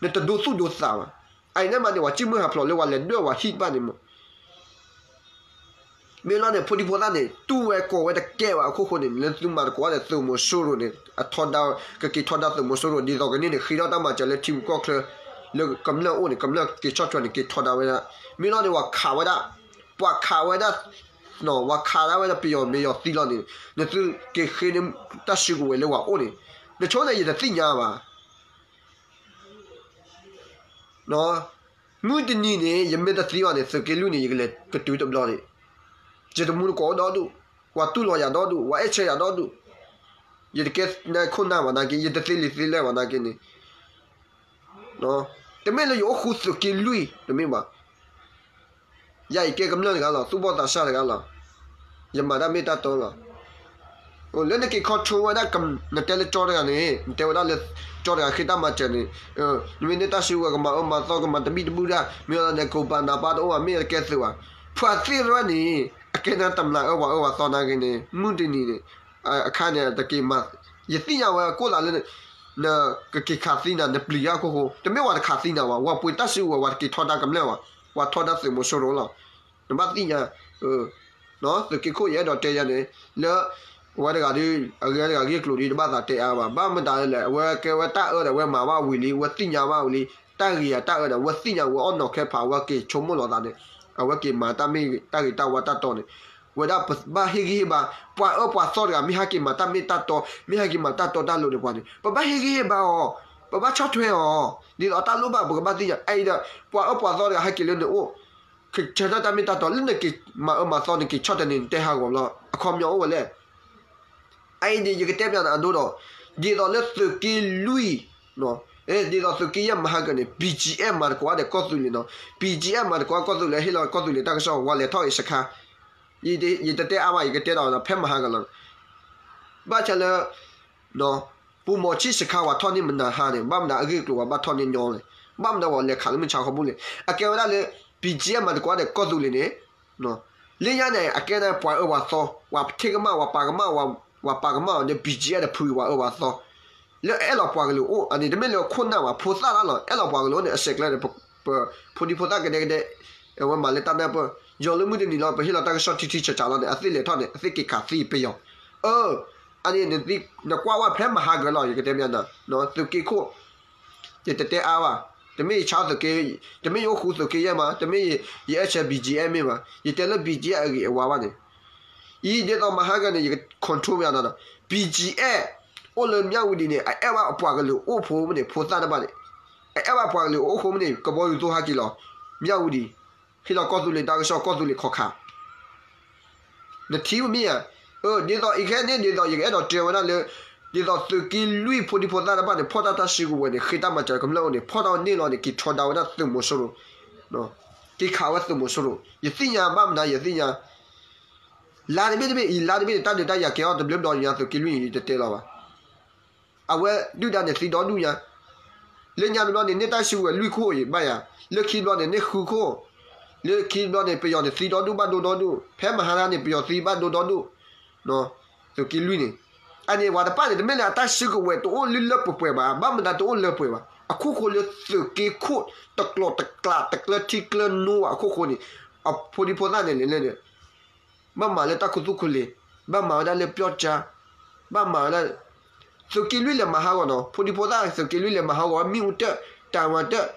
နတဒိသူၣ်ဒိသးဘၣ်, အအံၤန့ၣ်မးန့ၣ် ပှၤစံၣ်မုၢ်ဟးဖျိးလၢပှၤလဲၤဒွဲၣ်ပှၤဟံၣ်တဖၣ်န့ၣ်မး မ့ၢ်လီၤန့ၣ် ဖိဒံဖိသၣ်န့ၣ် တူၢ်ဝဲကိးဝဲတကဲဘၣ်အခိၣ်ဃိန့ၣ် လၢသုမၤသကိးဒီးသုးမီၤစိရိၤန့ၣ် အထီဒါ ကက့ၤထီဒါသုးမီၤစိရိၤ ဒ်သိးကန့ၢ်န့ၣ် ဃ့ထီၣ်တၢ်မၤစၢၤလၢထံမူကီၢ်ချၢ လၢကမျၢၢ်အိၣ်န့ၣ် ကမျၢၢ်က့ၤဆီၣ်ထွဲန့ၣ် က့ၤထီဒါဝဲဒၣ်, မ့ၢ်လီၤန့ၣ် ပှၤခးဝဲဒၣ်, ပှၤခးဝဲဒၣ်, ပှၤခးဒၣ်ဝဲဒၣ်ပယီၤမ့ၢ်ယီၤသံလီၤန့ၣ် နသုက့ၤဃ့န့ၢ်တၢ်စုကဝဲၤလၢပှၤအိၣ်န့ၣ်, နဆိန့ၣ် ယတသ့ၣ်ညါဘၣ် မုၢ်တနံၤန့ၣ် ယမ့ၢ်တသံဘၣ်န့ၣ် သုးက့လွံၢ်န့ၣ် ယကလဲၤကတုၤတဘျီန့ၣ်, ယတမူတကိးဒီဒူၣ်, ပှၤတူၢ်လိာ်ယၤဒီဒူၣ်, ပှၤအဲၣ်ဆၢယၤဒီဒူၣ်, ယတကဲနခိၣ်နၢ်ဘၣ်နာ်က့ ယတသ့လံာ်သ့လဲၢ်ဘၣ်နာ်က့န့ၣ်, တမ့ၢ်လၢယအိၣ်ဃူသုးက့လွံၢ် တမ့ၢ်ဘၣ် ယၤယကဲကမျၢၢ်တဂၤလီၤ, သူၣ်ဘီၣ်သးစၢ်တဂၤလီၤ, ယမၤတၢ်မ့ၢ်တၢ်တီလီၤ. လၢနက့ၤ control ဝဲဒၣ် နတဲလၢကၠီတဂၤန့ၣ် နတဲဝဲဒၣ်လၢ ကၠီတဂၤဃ့တၢ်မၤစၢၤန့ၣ်, နမ့ၢ်န့ၢ်တၢ်စုကဝဲၤ ကမၤအၢမၤသီ ကမၤတဘံၣ်တဘုၣ်ဒၣ် မ့ၢ်လီၤန့ၣ် ကိးဘၣ်နးဘၣ်တအိၣ်ဘၣ် မ့ၢ်တကဲသုးဘၣ်. ပှၤသ့ၣ်တဖၣ်န့ၣ် အကဲနၤတမျၢ်အၢပှၤအၢပှၤသီနာ်က့န့ၣ် မုၢ်တနံၤန့ၣ် အခါန့ၣ် တက့ၤမၤ, ယသ့ၣ်ညါဝဲကိၣ်သးလၢ နကက့ၤခးသံနၤ နပျံၤတၢ်အခိၣ်ဃိ, တမ့ၢ်ပှၤတခးသံနၤဘၣ်, ပှၤပှ့ၤတၢ်စုကဝဲၤ ပှၤတက့ၤထီဒါကမျၢၢ်ဘၣ်, ပှၤထီဒါသုးမီၤစိရိၤလီၤ. နဘၣ်သ့ၣ်ညါ, သုးက့ခိၣ်ယအဲၣ်ဒိးတဲယၤန့ၣ်, လၢ အဝဲတဂၤဒီး အဂ့ၢ်တဂၤဂ့ၢ်ကျိၤဒီး တဘၣ်သးတဲအါဘၣ်, ဘၣ်မတၤလဲၣ် အဝဲကဲဝဲတၢ်အၢဒီး အဝဲမၤဘၣ်ဝံၤလံ, အဝဲသ့ၣ်ညါဘၣ်ဝံၤလံ, တၢ်ဂ့ၤအတၢ်အၢဒီး အဝဲသ့ၣ်ညါဝဲအီၣ်နီၤခဲဖး အဝဲက့ၤဆိကမိၣ်လီၤသးန့ၣ်, အဝဲက့ၤမၤတၢ်မ့ၢ်တၢ်ဂ့ၤတၢ်ဝါတၢ်တီန့ၣ်, ဝဲဒၣ်ပဘၣ်ဟ့ၣ်ဂံၢ်ဟ့ၣ်ဘါ, ပှၤအၢပှၤသီတဂၤ မ့ၢ်ဟဲက့ၤမၤတၢ်မ့ၢ်တၢ်တီ, မ့ၢ်ဟဲက့ၤမၤတၢ်တီတၢ်လိၤန့ၣ်ပှၤန့ၣ် ပဘၣ်ဟ့ၣ်ဂံၢ်ဟ့ၣ်ဘါအီၤ, ပဘၣ်ဆီၣ်ထွဲအီၤ, ဒ်သိးအတၢ်လိၣ်ဘၣ် ပကဘၣ်သ့ၣ်ညါ, အအံၤဒီး ပှၤအၢပှၤသီတဂၤဟဲက့ၤလၢနအိၣ် ကဆၢထၢၣ်တၢ်မ့ၢ်တၢ်တီ လၢနက့ၤမၤအၢမၤသီ နက့ၤဆီၣ်ထွဲန့ၣ် နတဲဟးဂီၤလီၤ, အခီပညီအိၣ်ဝဲလဲၣ်. အအံၤန့ၣ် ယကတဲပျးနၤအဒိဒီး, ဒ်သိးလၢသုးက့လွံၢ်, ဒ်သိးသုးက့ယဲၢ်မၤဟးဂီၤန့ၣ် BGF မၤသကိးဒီးကီၢ်သူလ့ၤနီၤ, BGF မၤသကိးကီၢ်သူလ့ၤ ဟ့ၣ်လီၤကီၢ်သူလ့ၤတၢ်ကစီၣ် ဝဲလဲၤထီၣ်အံၤစခါ, ယတတဲအါဘၣ် ယကတဲဒီးဖဲမၤဟးဂီၤလီၤ, ဘၣ်ဆၣ်လၢ ပူၤမီၤဆံၣ်စခါဝဲထီၣ်န့ၢ်မနၤဟါန့ၣ် ဘၣ်မနုၤအဂ့ၢ်အကျိၤဝဲဘၣ်ထီၣ်န့ၢ်ညီလဲၣ်. ဘၣ်မနုၤဝဲလဲၤခးလၢမုၢ်ဆါခီပူၤလဲၣ်. အကဲဝဲဒၣ်လၢ BGF မၤသကိးဒီးကီၢ်သူလ့ၤန့ၣ် လၢညါန့ၣ် အကဲန့ၣ်ပှၤအၢပှၤသီ, ပှၤထံၣ်ကမၣ်, ပှၤပာ်ကမၣ်, ပှၤပာ်ကမၣ်အီၤဒီး BGF ဒီးဖုပှၤအၢပှၤသီ လၢအအဲၣ်လီၤပှၤကလုာ်အိၣ်, အန့ၣ်တမ့ၢ်လၢခိၣ်နၢ်ဘၣ်, ဖိသၣ်တၢ်လီၤ. အဲၣ်လီၤပှၤကလုာ်အိၣ်န့ၣ် အစဲးကျဲန့ၣ် ပဖိဒံဖိသၣ်ကဒဲကဒဲ အဝဲမၤလၢတၢ်နၢ်ပၢၢ်, ယီၤလၢမုၢ်တနံၤလီၤ ပဟ့ၣ်လီၤတၢ်ကစီၣ်ထံထံဆးဆးလီၤန့ၣ် အသ့ၣ်လဲၤထီၣ်န့ၣ် အသ့ၣ်က့ၤခးသံပယီၤ. အၢ, အန့ၣ် နကွၢ်ဝဲဖဲမဟါကၢၤလီၤ ယကတဲမ့ၢ်နၤ, သုးက့ခိၣ် ယတတဲအါဘၣ်, တမ့ၢ်ယဆါသုးက့, တမ့ၢ်ယအိၣ်ဃူသုးက့ယဲၢ်မး, တမ့ၢ်ယအဲၣ်ဆၢ BGF မ့ၢ်ဘၣ်, ယတဲလၢ BGF အဂ့ၤအဝါဘၣ်န့ၣ်, အံၤဒ်သိးမဟါကၢၤန့ၣ် ယက control မ့ၢ်နၤဒီး BGF အိၣ်လၢမၠၣ်ဝတံၤန့ၣ် အအဲၣ်ဘၣ်အပှၤကလုာ်အိၣ်ဖိမ့ၢ်န့ၣ် ဖိသၣ်တဘၣ်န့ၣ်, အအဲၣ်ဘၣ်ပှၤကလုာ်အိၣ်ဖိမ့ၢ်န့ၣ် ကဘီယူၤသိဟဲက့ၤလီၤ မၠၣ်ဝတံၤ, ဟ့ၣ်လီၤကီၢ်သူလ့ၤတၢ်ကစီၣ် ကီၢ်သူလ့ၤခီခါ နထံၣ်မ့ၢ်ဧါ. အၢ ဒ်သိးအံၤခဲန့ၣ် ဒ်သိးယကအဲၣ်ဒိးတဲဝဲဒၣ်လၢ ဒ်သိးသုးက့လွံၢ်ဖိဒံဖိသၣ်တဖၣ်န့ၣ် ဖီၣ်တၢ်တၢ်စုကဝဲၤန့ၣ် ဃ့တၢ်မၤစၢၤကမျၢၢ်အိၣ်န့ၣ် ဖီၣ်တၢ်န့ၢ်လီၤန့ၣ် က့ၤထီဒါဝဲဒၣ်သုးမီၤစိရိၤ, က့ၤခးဝဲသုးမီၤစိရိၤ, ယသ့ၣ်ညါဘၣ်မနုၤ ယသ့ၣ်ညါ လါတဘ့ၣ်တဘ့ၣ်အံၤ လါတဘ့ၣ်န့ၣ် တၢ်ဒုးတၢ်ယၤကဲအီၤတဘျီဘျီညါ သုးက့လွံၢ်အံၤ ယတတဲလီၤဘၣ်. အဝဲဒုၣ်ဒါန့ၣ်သံဒီဒူၣ်ညါ, လၢညါတဘျီန့ၣ် န့ၢ်တၢ်စုကဝဲၤလွံၢ်ခိၣ်အံၤဘၣ်ယၤ, လၢခံတဘျီန့ၣ် န့ၢ်ဃုခိၣ်, လၢခံတဘျီန့ၣ် ပယီၤန့ၣ်သံဒီဒူၣ်ဘၣ်ဒိဒီဒူၣ်, ဖဲမဟါတခါန့ၣ် ပယီၤသံဘၣ်ဒိဒီဒူၣ်, သုးက့လွံၢ်န့ၣ်, အန့ၣ်ဝဲတဖၣ်န့ၣ် တမ့ၢ်လၢအတၢ်စုကဝဲၤတအိၣ်လၢလၢပှဲၤပှဲၤဘၣ်, ဘၣ်မနုၤတအိၣ်လၢပှဲၤဘၣ်, အခိၣ်ဃိလၢသုးက့ခိၣ်တကျိၤတကျးတကျၢထံကျၢနိဝဲအခိၣ်ဃိန့ၣ်, အဖိဒံဖိသၣ်န့ၣ်လဲၣ်န့ၣ် ဘၣ်မၤလၢတၢ်ခူသူၣ်ခူလ့ၤ, ဘၣ်မၤဝဲဒၣ်လၢပျီၢ်ကၠါ, ဘၣ်မၤဝဲဒၣ် သုးက့လွံၢ်လဲၤမၤဟးဂီၤနီၤ, ဖိဒံဖိသၣ်သုးက့လွံၢ်လဲၤမၤဟးဂီၤဝဲမ့ၣ်အူတၢၣ်, တၢ်ဝါတၢၣ်,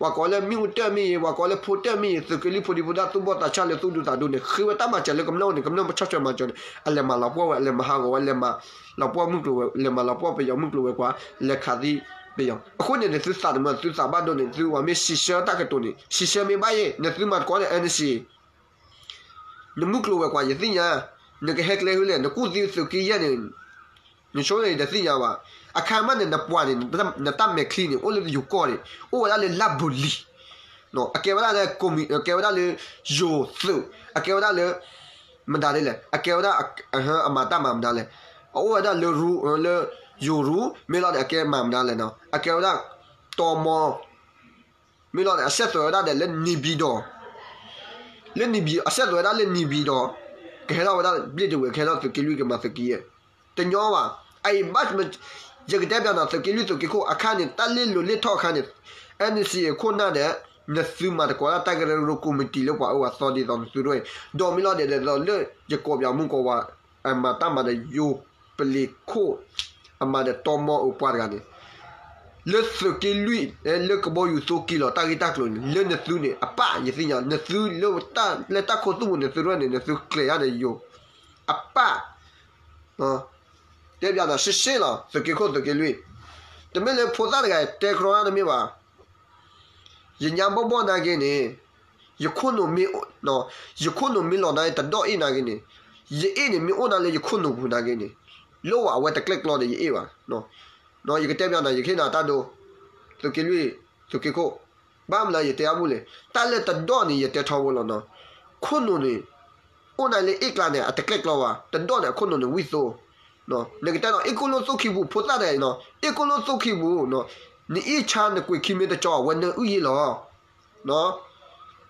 ပှၤကိးလၢမ့ၣ်အူတၢၣ်မ့ၢ်ဂ့ၤ, ပှၤကိးလၢဖိတၢၣ်မ့ၢ်ဂ့ၤ, သုးက့လွံၢ်ဖိဒံဖိသၣ်သူၣ်ဘီၣ်သးစၢ်လၢသူၣ်ဒူသးဒူန့ၣ် ဃ့ဝဲတၢ်မၤစၢၤလၢကမျၢၢ်အိၣ်န့ၣ် ကမျၢၢ်ဆီၣ်ထွဲမၤစၢၤန့ၣ် အလဲၤမၤလီၤပှီၢ်ဝဲ, အလဲၤမၤဟးဂီၤဝဲ, လဲၤမၤလီၤပှီၢ်မုၢ်ကျိၤဝဲၤကွာ်, လဲၤမၤလီၤပှီၢ်ပယီၤမုၢ်ကျိၤဝဲၤကွာ်, လဲၤခးသံပယီၤ. အဃိန့ၣ် နသုသးတမုာ် သုသးဘၣ်ဒိန့ၣ် သုဝဲမ့ၢ်စံးဆၢတၢ်ကတိၤန့ၣ် စံးဆၢမ့ၢ်ဘၣ်ယဲၢ် နသုမၤသကိးဒီး NCA နမုၢ်ကျိၤဝဲၤကွာ် ယသ့ၣ်ညါ, နကဟဲကျဲဟုလဲၣ်, နကူၣ်သံသုးက့ယဲၢ်န့ၣ်, နဆိန့ၣ် ယတသ့ၣ်ညါဘၣ်. အခါမးန့ၣ် နပှၤန့ၣ် နတၢ်မဲာ်ချံန့ၣ် အိၣ်လၢယိၤကီၢ်န့ၣ် အိၣ်ဝဲဒၣ်လၢလၢ်ဘူလံၤ, အကဲဝဲဒၣ်လၢ ကဲဝဲဒၣ်လၢ ယိၤသုး, အကဲဝဲဒၣ်လၢ မတၤဒ်လဲၣ်, အကဲဝဲဒၣ် အမၤတၢ်မၤမတၤလဲၣ်, အအိၣ်ဝဲဒၣ်လၢရူ လၢ ယိၤရူ မ့ၢ်လီၤန့ၣ် အကဲမၤမတၤလဲၣ်နီၤ, အကဲဝဲဒၣ် တီမီ မ့ၢ်လီၤန့ၣ် အဆက်သွယ်ဝဲဒၣ်ဒီးလၢ နေပြည်တော်, လၢ နေပြည်, အဆက်သွယ်ဝဲဒၣ်လၢ နေပြည်တော်, ကဟဲထီၣ်ဝဲဒၣ်ဘျ့ၣ်တဝဲၤ ကဟဲထီၣ်သုးက့လွံၢ်ကမၤသုးက့ယဲၢ်, တညီဘၣ်. အအံၤဘၣ်, ယကတဲပျးနၤ သုးက့လွံၢ်သုးက့ခိၣ်အခါန့ၣ် တၢ်လ့ၣ်လိၤလ့ၣ်ထီၣ်အခါန့ၣ် NCA အခိၣ်နၢ်ဒီး နသုမၤသကိးတၢ်တၢ်ကရၢကရိကိးမတံၤလၢပှၤအၢပှၤသီဒ်သိးနသုတဝဲ, ဒီးမ့ၢ်လီၤဒဲးဒ်သိးလၢ ယကိးပျးမုၢ်ကိးဝါ အမၤတၢ်မၤဒီးယိၤပလံၤခိၣ် အမၤဒီးတီမီအပှၤတဂၤန့ၣ် လၢသုးက့လွံၢ် လၢကဘီယူၤသိက့ၤလီၤတၢ်ဂ့ၢ်တၢ်ကျိၤန့ၣ် လၢနသုန့ၣ် အပၢ် ယသ့ၣ်ညါ နသုလၢ လၢတၢ်ခိၣ်သူၣ်ပူၤနသုရဲၣ်န့ၣ် နသုကျဲၤယါဒီးယိၤ အပၢ် တဲပျးနၤရှဲရှဲလီၤ သုးက့ခိၣ်သုးက့လွံၢ် တမ့ၢ်လၢဖိသၣ်တဂၤတဲကြီတၢ်တမ့ၢ်ဘၣ် ယညါဘီၣ်ဘီၣ်နာ်က့န့ၣ် ယခိၣ်နူာ်မ့ၢ် ယခိၣ်နူာ်မ့ၢ်လီၤနာ်က့ တဒီၣ်အ့ၣ်နာ်က့န့ၣ် ယအ့ၣ်န့ၣ်မ့ၢ်အိၣ်နာ်လၢယခိၣ်နူာ်ပူၤနာ်က့န့ၣ် လၢဝဲအဝဲတကျဲၣ်ကျီဒီးယအ့ၣ်ဘၣ် ယကတဲပျးနၤ ယကဟ့ၣ်နၤတၢ်ဒိ သုးက့လွံၢ် သုးက့ခိၣ် ဘၣ်မနုၤယတဲအါဘူၣ်လဲၣ် တၢ်လၢတဒီၣ်န့ၣ် ယတဲထီဘိလီၤနီၤ ခိၣ်နူာ်န့ၣ် အိၣ်နာ်လၢအ့ၣ်ကျါန့ၣ် အတကျဲၣ်ကျီဘၣ် တဒီၣ်န့ၣ် အခိၣ်နူာ်န့ၣ်ဝံၣ်သိ နကတဲနီၤ အ့ၣ်ကိၣ်လိၣ်သိၣ်ခံပူၤ ဖိသၣ်တဂၤအံၤနီၤ အ့ၣ်ကိၣ်လိၣ်သိၣ်ခံပူၤ နအ့ၣ်ဆါနကွံာ်ခံမ့ၢ်တကၠီ အဝဲနၢအုၣ်ယ့ၢ်လီၤ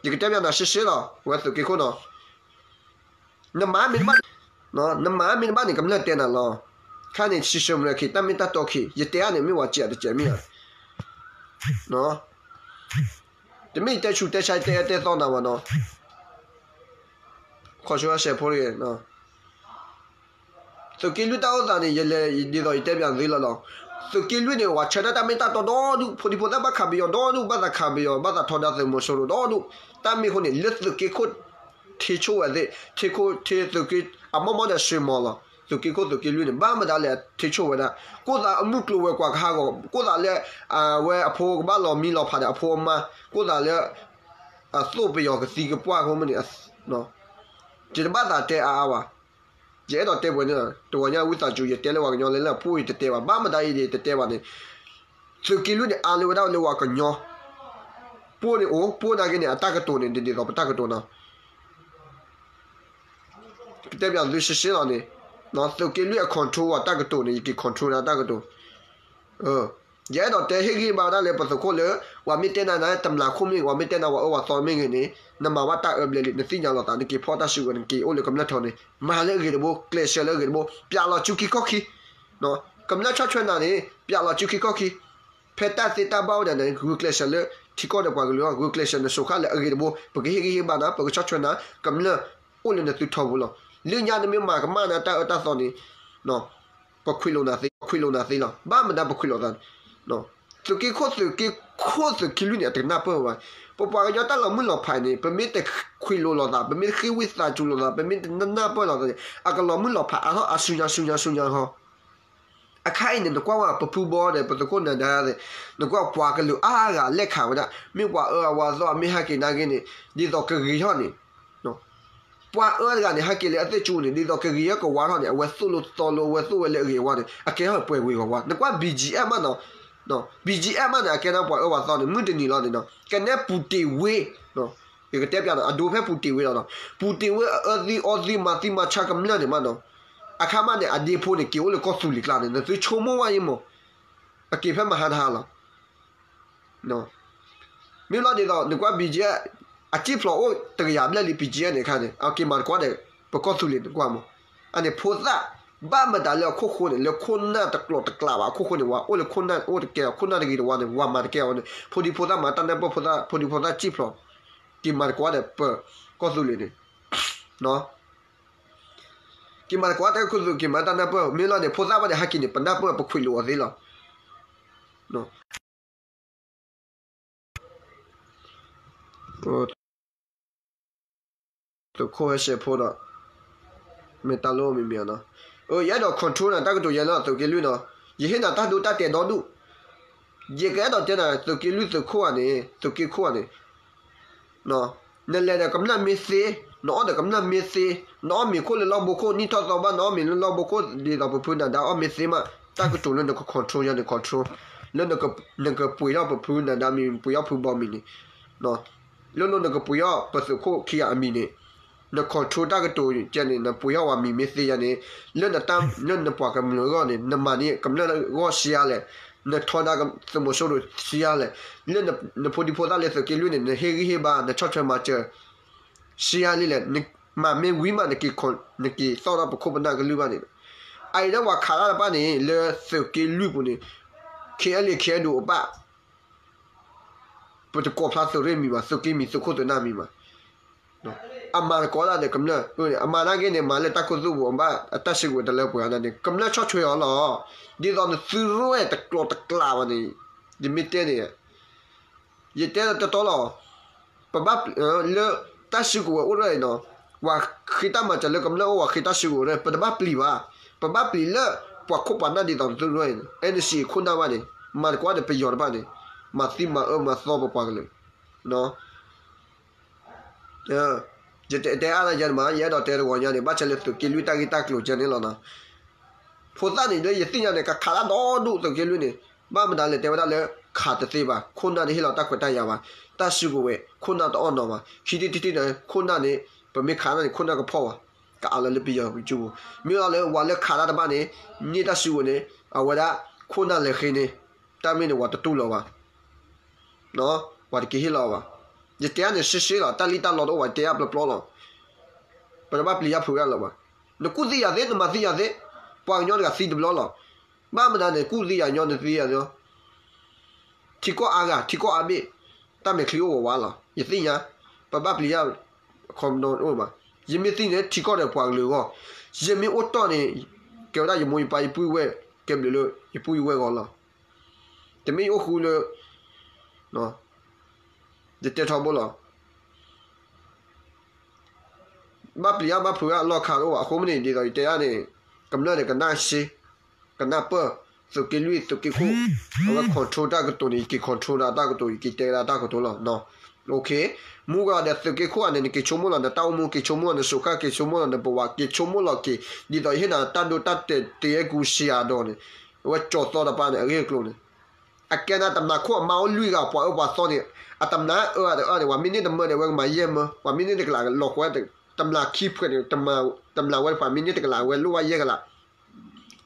ယကတဲပျးနၤရှဲရှဲလီၤ ဝဲသုးက့ခိၣ်နီၤ နမၤမ့ၢ်တဘၣ် နမၤမ့ၢ်တဘၣ်န့ၣ် ကမျၢၢ်တဲနၤလီၤ ခါန့ၣ် ဆံးဆၢမုၢ်လၢခံ တၢ်မ့ၢ်တၢ်တီခံ ယတဲအါန့ၣ် မ့ၢ်ဝဲစံးအတကဲးမ့ၢ်ဧါ တမ့ၢ်ယတဲဆူးတဲဆါ ယတဲအၢတဲသီနၤဘၣ်နီၤ ခီဆူအဆဲးဖိတဂ့ၤ သုးက့လွံၢ်တၢ်အိၣ်သးန့ၣ် ယလဲၤဒ်သိးယတဲပျးသုလီၤလီၤ သုးက့လွံၢ်န့ၣ် ဝဲဆၢထၢၣ်တၢ်မ့ၢ်တၢ်တီဒီဒူၣ် ဖိဒံဖိသၣ်ဘၣ်ခးပယီၤဒီဒူၣ် ဘၣ်သးခးပယီၤ ဘၣ်သးထီဒါသုးမီၤစိရိၤဒီဒူၣ် တၢ်မ့ၢ်အဃိန့ၣ် လၢသုးက့ခိၣ် ထံဆိၣ်ဝဲသ့ၣ် ထံခိၣ်ထံသုးက့ အမီၢ်မီၢ်ဒီးစှ့ၤမီၤလီၤ သုးက့ခိၣ်သုးက့လွံၢ်န့ၣ် ဘၣ်မတၤလဲၣ်ထံဆိၣ်ဝဲဒၣ် ကိၣ်သးအမုၢ်ကျိၤဝဲၤကွာ်ကဟးဂီၤ ကိၣ်သးလၢ အဝဲအဖိကဘၣ်လီၤမံလီၤဖးဒီးအဖိအမါ ကိၣ်သးလၢ အသိၣ်ပယီၤကသံကပှၢ်အဃိမ့ၢ်န့ၣ် ယတဘၣ်သးတဲအါအါဘၣ် ယအဲၣ်ဒိးတဲပှဲၤန့ၣ် တဂီၤညါဝံသးစူၤ ယတဲလၢပှၤကညီလၢလၢအပူၤ ယတတဲဘၣ် ဘၣ်မတၤအံၤဒီး ယတတဲဘၣ်န့ၣ် သုးက့လွံၢ်န့ၣ် အါလၢဝဲဒၣ်လၢပှၤကညီ ပှိၢ်န့ၣ်အိၣ် ပှိၢ်နာ်က့န့ၣ် အတၢ်ကတိၤန့ၣ် ဒ်သိးပတၢ်ကတိၤနီၤ ကတဲပျးသုရှဲရှဲလီၤန့ၣ် သုးက့လွံၢ်အ control အတၢ်ကတိၤန့ၣ် ယက့ၤ control ဒၣ်တၢ်ကတိၤ ယအဲၣ်ဒိးတဲဟ့ၣ်ဂံၢ်ဟ့ၣ်ဘါဝဲဒၣ်လၢပသုးခိၣ်လၢ ပှၤမ့ၢ်တဲနၤနၤတမျးခိၣ်မ့ၢ်ဂ့ၤ ပှၤမ့ၢ်တဲနၤပှၤအၢပှၤသီမ့ၢ်ဂ့ၤန့ၣ် နမၤဘၣ်တၢ်အၢဘျဲၣ်လံ နသ့ၣ်ညါလိာ်သး နက့ၤဖီၣ်တၢ်စုကဝဲၤ နက့ၤအိၣ်လၢကမျၢၢ်ထီန့ၣ် မၤလၢအဂ့ၤတဘိ ကျဲးစၢးလၢအဂ့ၤတဘိ ပျးလီၤစုခံခီၣ်ခံ ကမျၢၢ်ဆီၣ်ထွဲနၤန့ၣ် ပျးလီၤစုခံခီၣ်ခံ ဖဲတၢ်သ့တၢ်ဘၣ်အိၣ်ဒၣ်န့ၣ် ဂုာ်ကျဲးစၢးလၢ ထံကီၢ်ဒီးပှၤကလုာ်အဂီၢ် ဂုာ်ကျဲးစၢးနစိၤဃၣ်လၢအဂ့ၤတဘိ ပကဟ့ၣ်ဂံၢ်ဟ့ၣ်ဘါနၤ ပကဆီၣ်ထွဲနၤ ကမျၢၢ်အိၣ်လၢနသုထီပူၤလီၤ. လၢညါနမ့ၢ်မၤကမၣ်နၤတၢ်အၢတၢ်သီန့ၣ် ပခွံးလိာ်နၤသ့ ပခွံးလိာ်နၤသ့လီၤ. ဘၣ်မတၤပခွံးလိာ်သးန့ၣ် သုးက့ခိၣ် သုးက့ခိၣ် သုးက့လွံၢ်န့ၣ် အတကနၢ်ပၢၢ်ဘၣ်. ပပှၤကညီတၢ်လီၤမုၢ်လီၤဖးန့ၣ် ပမ့ၢ်တခွံးလိာ်လိာ်သး ပမ့ၢ်တဃ့ဝံသးစူၤလိာ်သး ပမ့ၢ်တနၢ်ပၢၢ်လိာ်သးန့ၣ် အကလီၤမုၢ်လီၤဖးအါထီၣ်အါဆူညါဆူညါဆူညါဟီ အခါအံၤန့ၣ် နကွၢ်ဝဲပဖုဘီဒီး ပသုးခိၣ်နၢၤဒါသ့ၣ် နကွၢ်ပှၤကလုာ်အါဂၤလဲၣ်ခးဝဲဒၣ် မ့ၢ်ပှၤအၢအဝၤသီအမ့ၢ်ဟဲက့ၤနာ်က့န့ၣ် ဒ်သိးကဂ့ၤထီၣ်န့ၣ် ပှၤအၢတဂၤန့ၣ် ဟဲက့ၤလၢအသ့ၣ်ကၠူန့ၣ် ဒ်သိးကဂ့ၤထီၣ်ကဝါထီၣ်န့ၣ် အဝဲသိၣ်လိသီလိ အဝဲသိၣ်ဝဲလၢအဂ့ၤအဝါန့ၣ် အကဲထီၣ်ပှဲၤဝ့ၤဂီၤဝါ နကွၢ် ဘီၣ်ကၠံၣ်အဲၣ်မးနီၤ ဘီၣ်ကၠံၣ်အဲၣ်မးန့ၣ် အကဲထီၣ်ပှၤအၢပှၤသီန့ၣ် မုၢ်တနံၤလီၤန့ၣ်နီၤ ကနဲပူၤတ့ၤဝ့ ယကတဲပျးနီၤ အဒိဖဲပူၤတ့ၤဝ့လီၤနီၤ ပူၤတ့ၤဝ့အအၢသံအီသံမၤသံမၤဆါကမျၢၢ်န့ၣ်မးနီၤ အခါမးန့ၣ် အဒ့ဖိန့ၣ် က့ၤအိၣ်လၢကီၢ်သူလ့ၤကျါန့ၣ် နသုဆိကမိၣ်ဝဲယံမး အက့ၤဖဲမဟါတဟါလီၤ မ့ၢ်လီၤဒ်သိး နကွၢ် ဘီၣ်ကၠံၣ်အဲၣ် အစံၣ်ဖျိးအိၣ်တကယၤဘျဲၣ်လံ ဘီၣ်ကၠံၣ်အဲၣ်န့ၣ်အခါန့ၣ် အက့ၤမၤသကိးဒီး ပကီၢ်သူလ့ၤန့ၣ်ကွၢ်မး အန့ၣ်ဖိသၣ် ဘၣ်မတၤလၢအခိၣ်ဃိန့ၣ် လၢခိၣ်နၢ်တကျိၤတကျးဘၣ် အခိၣ်ဃိန့ၣ် ဝဲအိၣ်လၢခိၣ်နၢ်အိၣ်တကဲအီၤ ခိၣ်နၢ်တဂ့ၤတဝါန့ၣ် ဝဲမၤတကဲအီၤန့ၣ် ဖိဒံဖိသၣ်မၤတၢ်နၢ်ပၢၢ်ဖိသၣ် ဖိဒံဖိသၣ်စံၣ်ဖျိး က့ၤမၤသကိးဒီးပကီၢ်သူလ့ၤန့ၣ် က့ၤမၤသကိးတၢ်ခူသူၣ် က့ၤမၤတၢ်နၢ်ပၢၢ် မ့ၢ်လီၤန့ၣ် ဖိသၣ်ဘၣ်န့ၣ် ဟဲက့ၤန့ၣ် ပနၢ်ပၢၢ်ပခွံးလိာ်အီၤသ့လီၤ သုးခိၣ်ဟဲရှဲဖိဒီး မ့ၢ်တၢ်လိၣ်မံၤမံၤနီၤ ယအဲၣ်ဒိး control နၤတၢ်ကတိၤယဲလီၤ သုးက့လွံၢ်နီၤ ယဟ့ၣ်နၤတၢ်ဒိတၢ်တဲာ်ဒီဒူၣ် ယကအဲၣ်ဒိးတဲနၤ သုးက့လွံၢ်သုးခိၣ်ဧါန့ၣ် သုးက့ခိၣ်ဧါန့ၣ် နလဲၤဒီးကမျၢၢ်မ့ၢ်သ့, နအီၣ်ဒီးကမျၢၢ်မ့ၢ်သ့, နအီၣ်မ့ၤခိၣ်လၢလီၢ်ဘိခိၣ် နံၣ်ထီၣ်သီဘၣ် နအီၣ်မ့ၤလၢလီၢ်ဘိခိၣ် ဒ်သိးပဖုနၤဒါအီၣ်မ့ၤသ့မး တၢ်ကတိၤလၢနက control ယၤန့ၣ် control လၢနကပှ့ၤထီၣ်ပဖုနၤဒါမံၤ ပှ့ၤထီၣ်ဖုဘီမံၤန့ၣ် လၢလၢနကပှ့ၤထီၣ်ပသုးခိၣ်ခံဂၤအမံၤန့ၣ် န control တၢ်ကတိၤကဲန့ၣ် နပှ့ၤထီၣ်ဝဲမံၤမ့ၢ်သ့ယၤန့ၣ် လၢနတၢ် လၢနပှၤကမျၢၢ်အဂီၢ်န့ၣ် နမၤန့ၢ်ကမျၢၢ်ဂီၢ်ဆံးအါလဲၣ်, နထီဒါသုးမီၤစိရိၤဆံးအါလဲၣ်, လၢနဖိဒံဖိသၣ်လၢသုးက့လွံၢ်န့ၣ် နဟ့ၣ်ဂံၢ်ဟ့ၣ်ဘါ နဆီၣ်ထွဲမၤစၢၤ ဆံးအါလဲၣ်, မၤမ့ၢ်ဝံၤမး နက့ၤသီၣ်ထီၣ်ပခိၣ်ပနၢ်ကလုၢ်ဘၣ်န့ၣ်, အအံၤလၢပှၤခးတၢ်တဖၣ်န့ၣ် လၢသုးက့လွံၢ်ပူၤန့ၣ် ခဲအံၤလံ ခဲအံၤဒိၣ်အဘၣ် ပတကိးဖျါသုးရ့ၣ်မံၤဘၣ်, သုးက့မံၤ သုးခိၣ်သုးနၢ်မံၤဘၣ်. အမၤသကိးတၢ်ဒီးကမျၢၢ်, အမၤနာ်က့န့ၣ် မၤလၢတၢ်ခူသူၣ်ပူၤ အဘၣ်အတၢ်စုကဝဲၤတလၢပှဲၤအါန့ၣ် ကမျၢၢ်ဆီၣ်ထွဲအီၤလီၤ. ဒ်သိးနသုရိၣ်တကျိၤတကျးဘၣ်န့ၣ် ယမ့ၢ်တဲန့ၣ် ယတဲတတီလီၤ. ပဘၣ်လၢတၢ်စုကဝဲၤအိၣ်ဒၣ်အံၤနီၤ, ပှၤဃ့တၢ်မၤစၢၤလၢကမျၢၢ်အိၣ် ပှၤဃ့တၢ်စုကဝဲၤအိၣ်ဒၣ်အံၤ ပတဘၣ်ပျံၤဘၣ်. ပဘၣ်ပျံၤလၢပှၤခိၣ်ပှၤနၢ်ဒ်သိးသုရိၣ်အံၤန့ၣ် NCA ခိၣ်နၢ်ဘၣ်န့ၣ်, မၤသကိးဒီးပယီၤတဖၣ်န့ၣ်, မၤသံမၤအၢမၤသီပပှၤကလုာ် ယတဲအါလၢယဲန့ၣ်မး ယအဲၣ်ဒိးတဲတဂီၤညါန့ၣ် ဘၣ်ဆၣ်လၢသုးက့လွံၢ်တၢ်ဂ့ၢ်တၢ်ကျိၤကဲန့ၣ်လီၤနီၤ. ဖိသၣ်န့ၣ်လၢယသ့ၣ်ညါန့ၣ် ကခးတၢ်ဒီဒူၣ်သုးက့လွံၢ်န့ၣ်, ဘၣ်မတၤလဲၣ်တဲဝဲဒၣ်လၢ ခးတသ့ဘၣ်, ခိၣ်နၢ်တဟ့ၣ်လီၤတၢ်ခွဲးတၢ်ယာ်ဘၣ်, တၢ်စုကဝဲၤ ခိၣ်နၢ်တအီၣ်နီၤဘၣ်, ခံထံၣ်တထံၣ်န့ၣ် ခိၣ်နၢ်န့ၣ် ပမ့ၢ်ခးန့ၣ် ခိၣ်နၢ်ကဖီၣ်ဘၣ်, ကအးလီၤလၢပယီၤကၠူပူၤ, မ့ၢ်လီၤလၢပှၤလၢခးတၢ်တဖၣ်န့ၣ် န့ၢ်တၢ်စုကဝဲၤန့ၣ် အဝဲဒၣ် ခိၣ်နၢ်လဲၤဃ့န့ၣ် တၢ်မ့ၢ်န့ၣ် ပှၤတတူၢ်လီၤဘၣ် ပှၤတက့ၤဟ့ၣ်လီၤဘၣ်. ယတဲအါန့ၣ်ရှဲရှဲလီၤ, တၢ်လံၣ်တၢ်လီတအိၣ်ဘၣ်, ယတဲအါပျီပျီလီၤ. ပတဘၣ်ပျံၤယၢ်ဖုးဂၤလၢၤဘၣ်. နကူၣ်သံယၤသ့, နမၤသံယၤသ့, ပှၤကညီတဂၤသံတဘျီလီၤ. ဘၣ်မနုၤန့ၣ် ကူၣ်သံယၤ ညီနသံယၤသ့, ထံကီၢ်အါဂၤ ထံကီၢ်အါဘ့ၣ်, တၢ်မဲာ်ချံအိၣ်ဝးဝးလီၤ. ယသ့ၣ်ညါ, ပဘၣ်ပျံၤယၢ် ခီမနီအိၣ်ဘၣ်. ယမ့ၢ်သံန့ၣ် ထံကီၢ်ဒီးပှၤကလုာ်အဂီၢ်, ယမ့ၢ်အိၣ်တီၢ်န့ၣ် ကဲဝဲဒၣ်ယမိၢ်ယပၢ်ယပုၢ်ယဝဲၢ်, ကဲဘျုးလၢယပုၢ်ယဝဲၢ်ဂီၢ်လီၤ. တမ့ၢ်ယအိၣ်ဃူလၢ ယတဲထီဘိလီၤ. ဘၣ်ပျံၤအါဘၣ်ဖုးအါလီၢ်ခးတအိၣ်ဘၣ်. အဃိမ့ၢ်န့ၣ် ဒ်သိးယတဲအါန့ၣ် ကမျၢၢ်န့ၣ် ကနၣ်ရှဲ, ကနၢ်ပၢၢ်, သုးက့လွံၢ် သုးက့ခိၣ်, အဝဲ control တၢ်ကတိၤန့ၣ် ယက့ၤ control ဒၣ်တၢ်ကတိၤ ယက့ၤတဲဒၣ်တၢ်ကတိၤလီၤ. မူကဒီးသုးက့ခိၣ်ဧါန့ၣ် နက့ၤဆိကမိၣ်လီၤ နတၢ်အိၣ်မူ က့ၤဆိကမိၣ်လီၤ နစိၤဃၣ် က့ၤဆိကမိၣ်လီၤ နပဝး က့ၤဆိကမိၣ်လီၤက့ၤ, ဒ်သိးယဟ့ၣ်နၤတၢ်ဒိတၢ်တဲာ်တ့အဲကူစံယၤဒီးန့ၣ်, အဝဲကၠီၤသီတပၤန့ၣ် အဂ့ၢ်အကျိၤန့ၣ် အကဲနၤတမျးခိၣ်အမါအိၣ်လွံၢ်ဂၤ ပှၤအၢပှၤသီန့ၣ်, အတမျးအၢတအၢန့ၣ် ပှၤမ့ၢ်န့ၢ်တမၢန့ၣ် အဝဲကမၤယဲၢ်မၢ, ပှၤမ့ၢ်န့ၢ်တကလးလီၤဃိ, တမျးခံဖှဲးန့ၣ်, တမျးဝဲတဖၣ်မ့ၢ်န့ၢ်တကလး အဝဲလိၣ်ဘၣ်ယဲၢ်ကလး.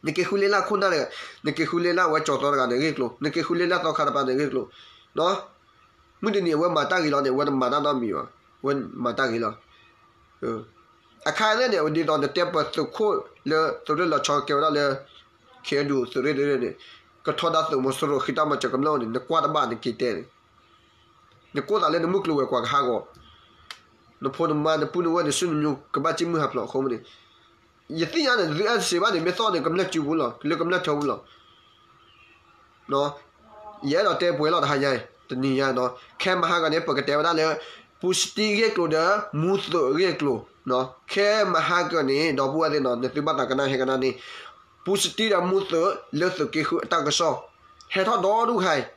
နက့ၤဃုလ့လၢခိၣ်နၢ်တဂၤ, နက့ၤဃုလ့လၢအဝဲကၠီၤသီတဂၤန့ၣ်ဂ့ၢ်ကျိၤ, နက့ၤဃုလ့လၢသီခါတပၤန့ၣ်ဂ့ၢ်ကျိၤ, မုၢ်တနံၤအဝဲမၤတၢ်ဂ့ၤလီၤန့ၣ် အဝဲတမၤတၢ်နီတမံၤဘၣ်, အဝဲမၤတၢ်ဂ့ၤလီၤ. အခါအံၤန့ၣ် ဒ်သိးနတဲပၢၤသုးခိၣ်လၢသုးရ့ၣ်လီၤဆီကဲဝဲဒၣ်လၢ ခဲဒူၣ်သုးရ့ၣ်တရ့ၣ်န့ၣ် ကထီဒါသုးမီၤစိရိၤ ဃံတၢ်မၤစၢၤကမျၢၢ်အိၣ်န့ၣ် နကွၢ်တဘၣ်နက့ၤတဲန့ၣ် နကိးသးလၢနမုၢ်ကျိၤဝဲၤကွာ်ကဟးဂီၤ, နဖိနမါနပုၢ်နဝဲၢ်နစုနမျိုးကဘၣ်စံၣ်မုၢ်ဟးဖျိးအဃိန့ၣ်, ယသ့ၣ်ညါန့ၣ် သုအဲၣ်စ့ဘၣ်န့ၣ် မ့ၢ်သီၣ်န့ၣ် ကမျၢၢ်စုပူၤလီၤ လၢကမျၢၢ်ထၢပူၤလီၤ. ယအဲၣ်ဒိးတဲပှဲၤလီၤတဟါညါအံၤ တနံၤညါနီၤ ခဲမဟါဂၤန့ၣ် ပကတဲဝဲဒၣ်လၢ ပူၤစတံဂ့ၢ်ကျိၤဒီး မူသုးဂ့ၢ်ကျိၤ, ခဲမဟါကၢန့ၣ် ဒီပုၢ်ဝဲၢ်သ့ၣ်နီၤ နသုဘၣ်သးကနၣ်ဟဲကနၣ်န့ၣ်, ပူၤစတံဒီးမူသုးလၢသုးက့ဃုအတၢ်ကစီၣ် ဟဲထီၣ်ဒီဒူၣ်ခါအံၤ,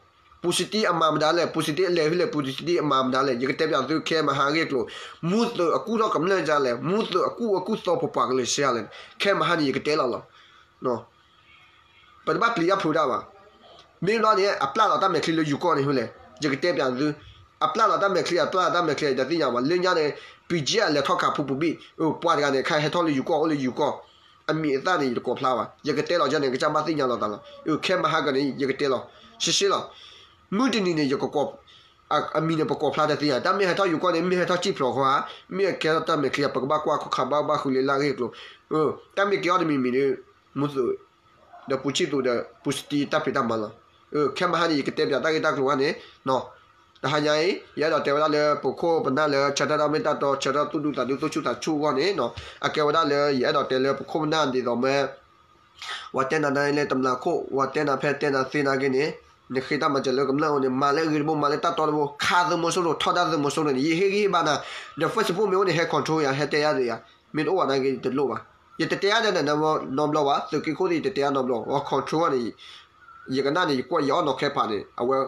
ပူၤစတံအမၤမတၤလဲၣ်, ပူၤစတံအလဲၤဖဲလဲၣ်, ပူၤစတံအမၤမတၤလဲၣ်, ယကတဲပၠးသုခဲမဟါဂ့ၢ်ကျိၤ, မူသုးအကူၣ်ထီၣ်ကမျၢၢ်ဒ်လဲၣ်, မူသုးအကူၣ်အကူၣ်သီပပှၤကလုာ်စ့ၢ်လဲၣ်, ခဲမဟါန့ၣ် ယကတဲလီၤလီၤ. ပတဘၣ်ပျံၤတၢ်ဖုးတၢ်ဘၣ်. မ့ၢ်ဘျီန့ၣ် အပျၢ်လီၤတၢ်မဲာ်ချံလၢယူၤကီၢ်န့ၣ်ဖဲလဲၣ်, ယကတဲပၠးသု, အပျၢ်လီၤတၢ်မဲာ်ချံ အပျၢ်လီၤတၢ်မဲာ်ချံ ယတသ့ၣ်ညါဘၣ်. လၢညါန့ၣ် ပံကၠ့အလဲၤထီၣ်ခးဖူပူၤဘံၣ်, ပှၤတဂၤန့ၣ် ခါဟဲထီၣ်လၢယူၤကီၢ် အိၣ်လၢယူၤကီၢ်, အမံၤအသၣ်န့ၣ် ယတကိးဖျါဘၣ်. ယကတဲလီၤယဲန့ၣ် ကစၢ်ဘၣ်သ့ၣ်ညါလီၤသးလီၤ. ခဲမဟါကၢန့ၣ် ယကတဲလီၤ ရှဲရှဲလီၤ. မုၢ်တနံၤန့ၣ် ယကကိး အမံၤန့ၣ် ပကိးဖျါတသ့ဧါ. တၢ်မ့ၢ်ဟဲထီၣ်ယူၤကီၢ်န့ၣ် မ့ၢ်ဟဲထီၣ်စံၣ်ဖျိးဃီဧါ, မ့ၢ်အကဲထီၣ်တၢ်မဲာ်ချံဧါ, ပကဘၣ်ကွၢ်ခီၣ်ခါ ဘၣ်ဘၣ်ဃုလ့လၢအဂ့ၢ်ကျိၤ. တၢ်မ့ၢ်ကဲထီၣ်တမံၤမံၤဒီး မူသုး ဒီးပူၤဆံၣ်သူးဒီးပူၤစတံတၢ်ဖံးတၢ်မၤလီၤ. ခဲမဟါန့ၣ် ယကတဲပၠးတၢ်ဂ့ၢ်တၢ်ကျိၤဝဲန့ၣ် တဟါညါအံၤ ယအဲၣ်ဒိးတဲဝဲဒၣ်လၢပခိၣ်ပနၢ်လၢဆၢထၢၣ်တၢ်မ့ၢ်တၢ်တီ ဆၢထၢၣ်သူၣ်ဒူသးဒူ သူၣ်ဆူၣ်သးဆူၣ်အဂီၢ်န့ၣ် အကဲဝဲဒၣ်လၢယအဲၣ်ဒိးတဲလၢပခိၣ်ပနၢ်ဒ်သိးမ့ၢ် ဝဲတဲနၤနၤလၢတမျးခိၣ် ဝဲတဲနၤဖဲတဲနၤသ့နၤဂ့ၤန့ၣ် နဃ့တၢ်မၤစၢၤလၢကမျၢၢ်အိၣ်န့ၣ် မၤလၢအဂ့ၤတဘိ မၤလၢတၢ်တီတဘိ ခးသုးမီၤစိရိၤ ထီဒါသုးမီၤစိရိၤန့ၣ် ယဟ့ၣ်ဂံၢ်ဟ့ၣ်ဘါနၤ ဒီး Facebook မ့ၢ်အိၣ်န့ၣ် ဟဲ control ယၤ ဟဲတဲယၤဒ်ယၤ မ့ၢ်တအိၣ်ဘၣ်နၤဂ့ၤ တလိၣ်ဘၣ်. ယတတဲယၤဒ်နၤနီဘျီဘၣ် သုးက့ခိၣ်သ့ၣ် ယတတဲယၤနီဘျီ အဝဲ control န့ၣ် ယကနၣ်န့ၣ် ယကွၢ်ယအီၣ်နီၤခဲဖးန့ၣ် အဝဲ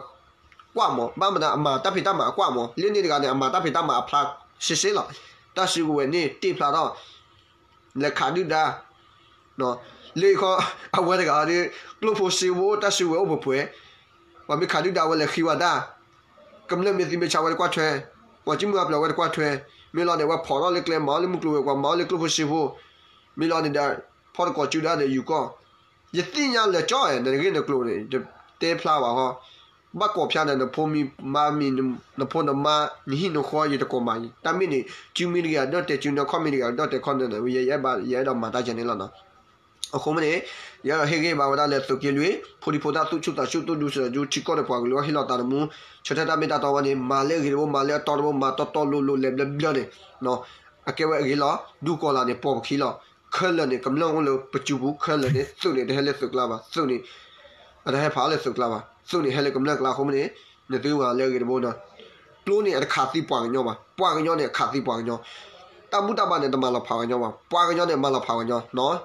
ကွၢ်မး ဘၣ်မနုၤ အမၤတၢ်ဖံးတၢ်မၤအကွၢ်မး လၢန့ၣ်တဂၤန့ၣ် အမၤတၢ်ဖံးတၢ်မၤအဖျါ ရှဲရှဲလီၤ. တၢ်စုကဝဲၤန့ၣ် တ့ၢ်ဖျါထီၣ် လဲၤခးဒုၣ်ဒါ လၢခီ အဝဲတဂၤဒီး ကျိၣ်ဖိစ့ဖိ တၢ်စုကဝဲၤအိၣ်ပှဲၤပှဲၤ ပှၤမ့ၢ်ခးဒုၣ်ဒါဝဲလဲၤဃံဝဲတၢ် ကမျၢၢ်မ့ၢ်သံမ့ၢ်ဆါဝဲတကွၢ်ထွဲ ပှၤကံၣ်မုၢ်အါပျီဝဲတကွၢ်ထွဲ မ့ၢ်လီၤန့ၣ် အဝဲဖီၣ်ထီၣ်လၢကျဲမၤအီၣ်လၢမုၢ်ကျိၤဝဲၤကွာ် မၤအီၣ်လၢကျိၣ်ဖိစ့ဖိ မ့ၢ်လီၤန့ၣ်ဒီး ဖီၣ်တကိးစုဒါဒီးယူၤကီၢ် ယသ့ၣ်ညါလၢာ်ကၠီ နဂ့ၢ်နကျိၤန့ၣ် ယတဲဖျါဘၣ်ဃီ ဘၣ်ကိးဖျါန့ၣ် နဖိမံၤမါမံၤ နဖိနမါ နဟံၣ်နဃီ ယတကိးမၤအံၤ တၢ်မ့ၢ်န့ၣ် စုမ့ၢ်တဂ့ၤ အဒီၣ်တဲာ်စုန့ၣ် ခီၣ်မ့ၢ်တဂ့ၤ အဒီၣ်တဲာ်ခီၣ်န့ၣ် ယအဲၣ်ဘၣ် ယအဲၣ်ဒိးမၤတၢ်ယဲန့ၣ်လီၤနီၤ. အဃိမ့ၢ်န့ၣ် ယအဲၣ်ဒိးဟ့ၣ်ဂံၢ်ဘါဝဲဒၣ်လၢသုးက့လွံၢ် ဖိဒံဖိသၣ်သူၣ်ဆူၣ်သးဆူၣ် သူၣ်ဒူသးဒူ ထံကီၢ်ဒီးပှၤကလုာ်အဂီၢ် ဟ့ၣ်လီၤသးသမူ ဆၢထၢၣ်တၢ်မ့ၢ်တၢ်တီဝဲန့ၣ် မၤလၢအဂ့ၤတဘိ မၤလၢအတီတဘိ မၤတီတီလိၤလိၤ လဲၤဘျၢဘျၢန့ၣ် အကဲဝဲအဂ့ၤလီၤ. ဒူကိးလာ်န့ၣ် ပိာ်ပခံလီၤ. ခဲလၢာ်န့ၣ် ကမျၢၢ်အိၣ်လၢပစုပူၤ ခဲလၢာ်န့ၣ် သုးန့ၣ် တဟဲလၢသုးကျါဘၣ် သုးန့ၣ် အတဟဲဖးလၢသုးကျါဘၣ် သုးန့ၣ် ဟဲလၢကမျၢၢ်ကျါအဃိမ့ၢ်န့ၣ် နသုမၤလၢအဂ့ၤတဘိနီၤ ကျိန့ၣ် အတခးသံပှၤကညီဘၣ် ပှၤကညီန့ၣ် အခးသံပှၤကညီ တၢ်ဘူၣ်တၢ်ဘါန့ၣ် တမၤလီၤဖးပှၤကညီဘၣ် ပှၤကညီန့ၣ် မၤလီၤဖးပှၤကညီနီၤ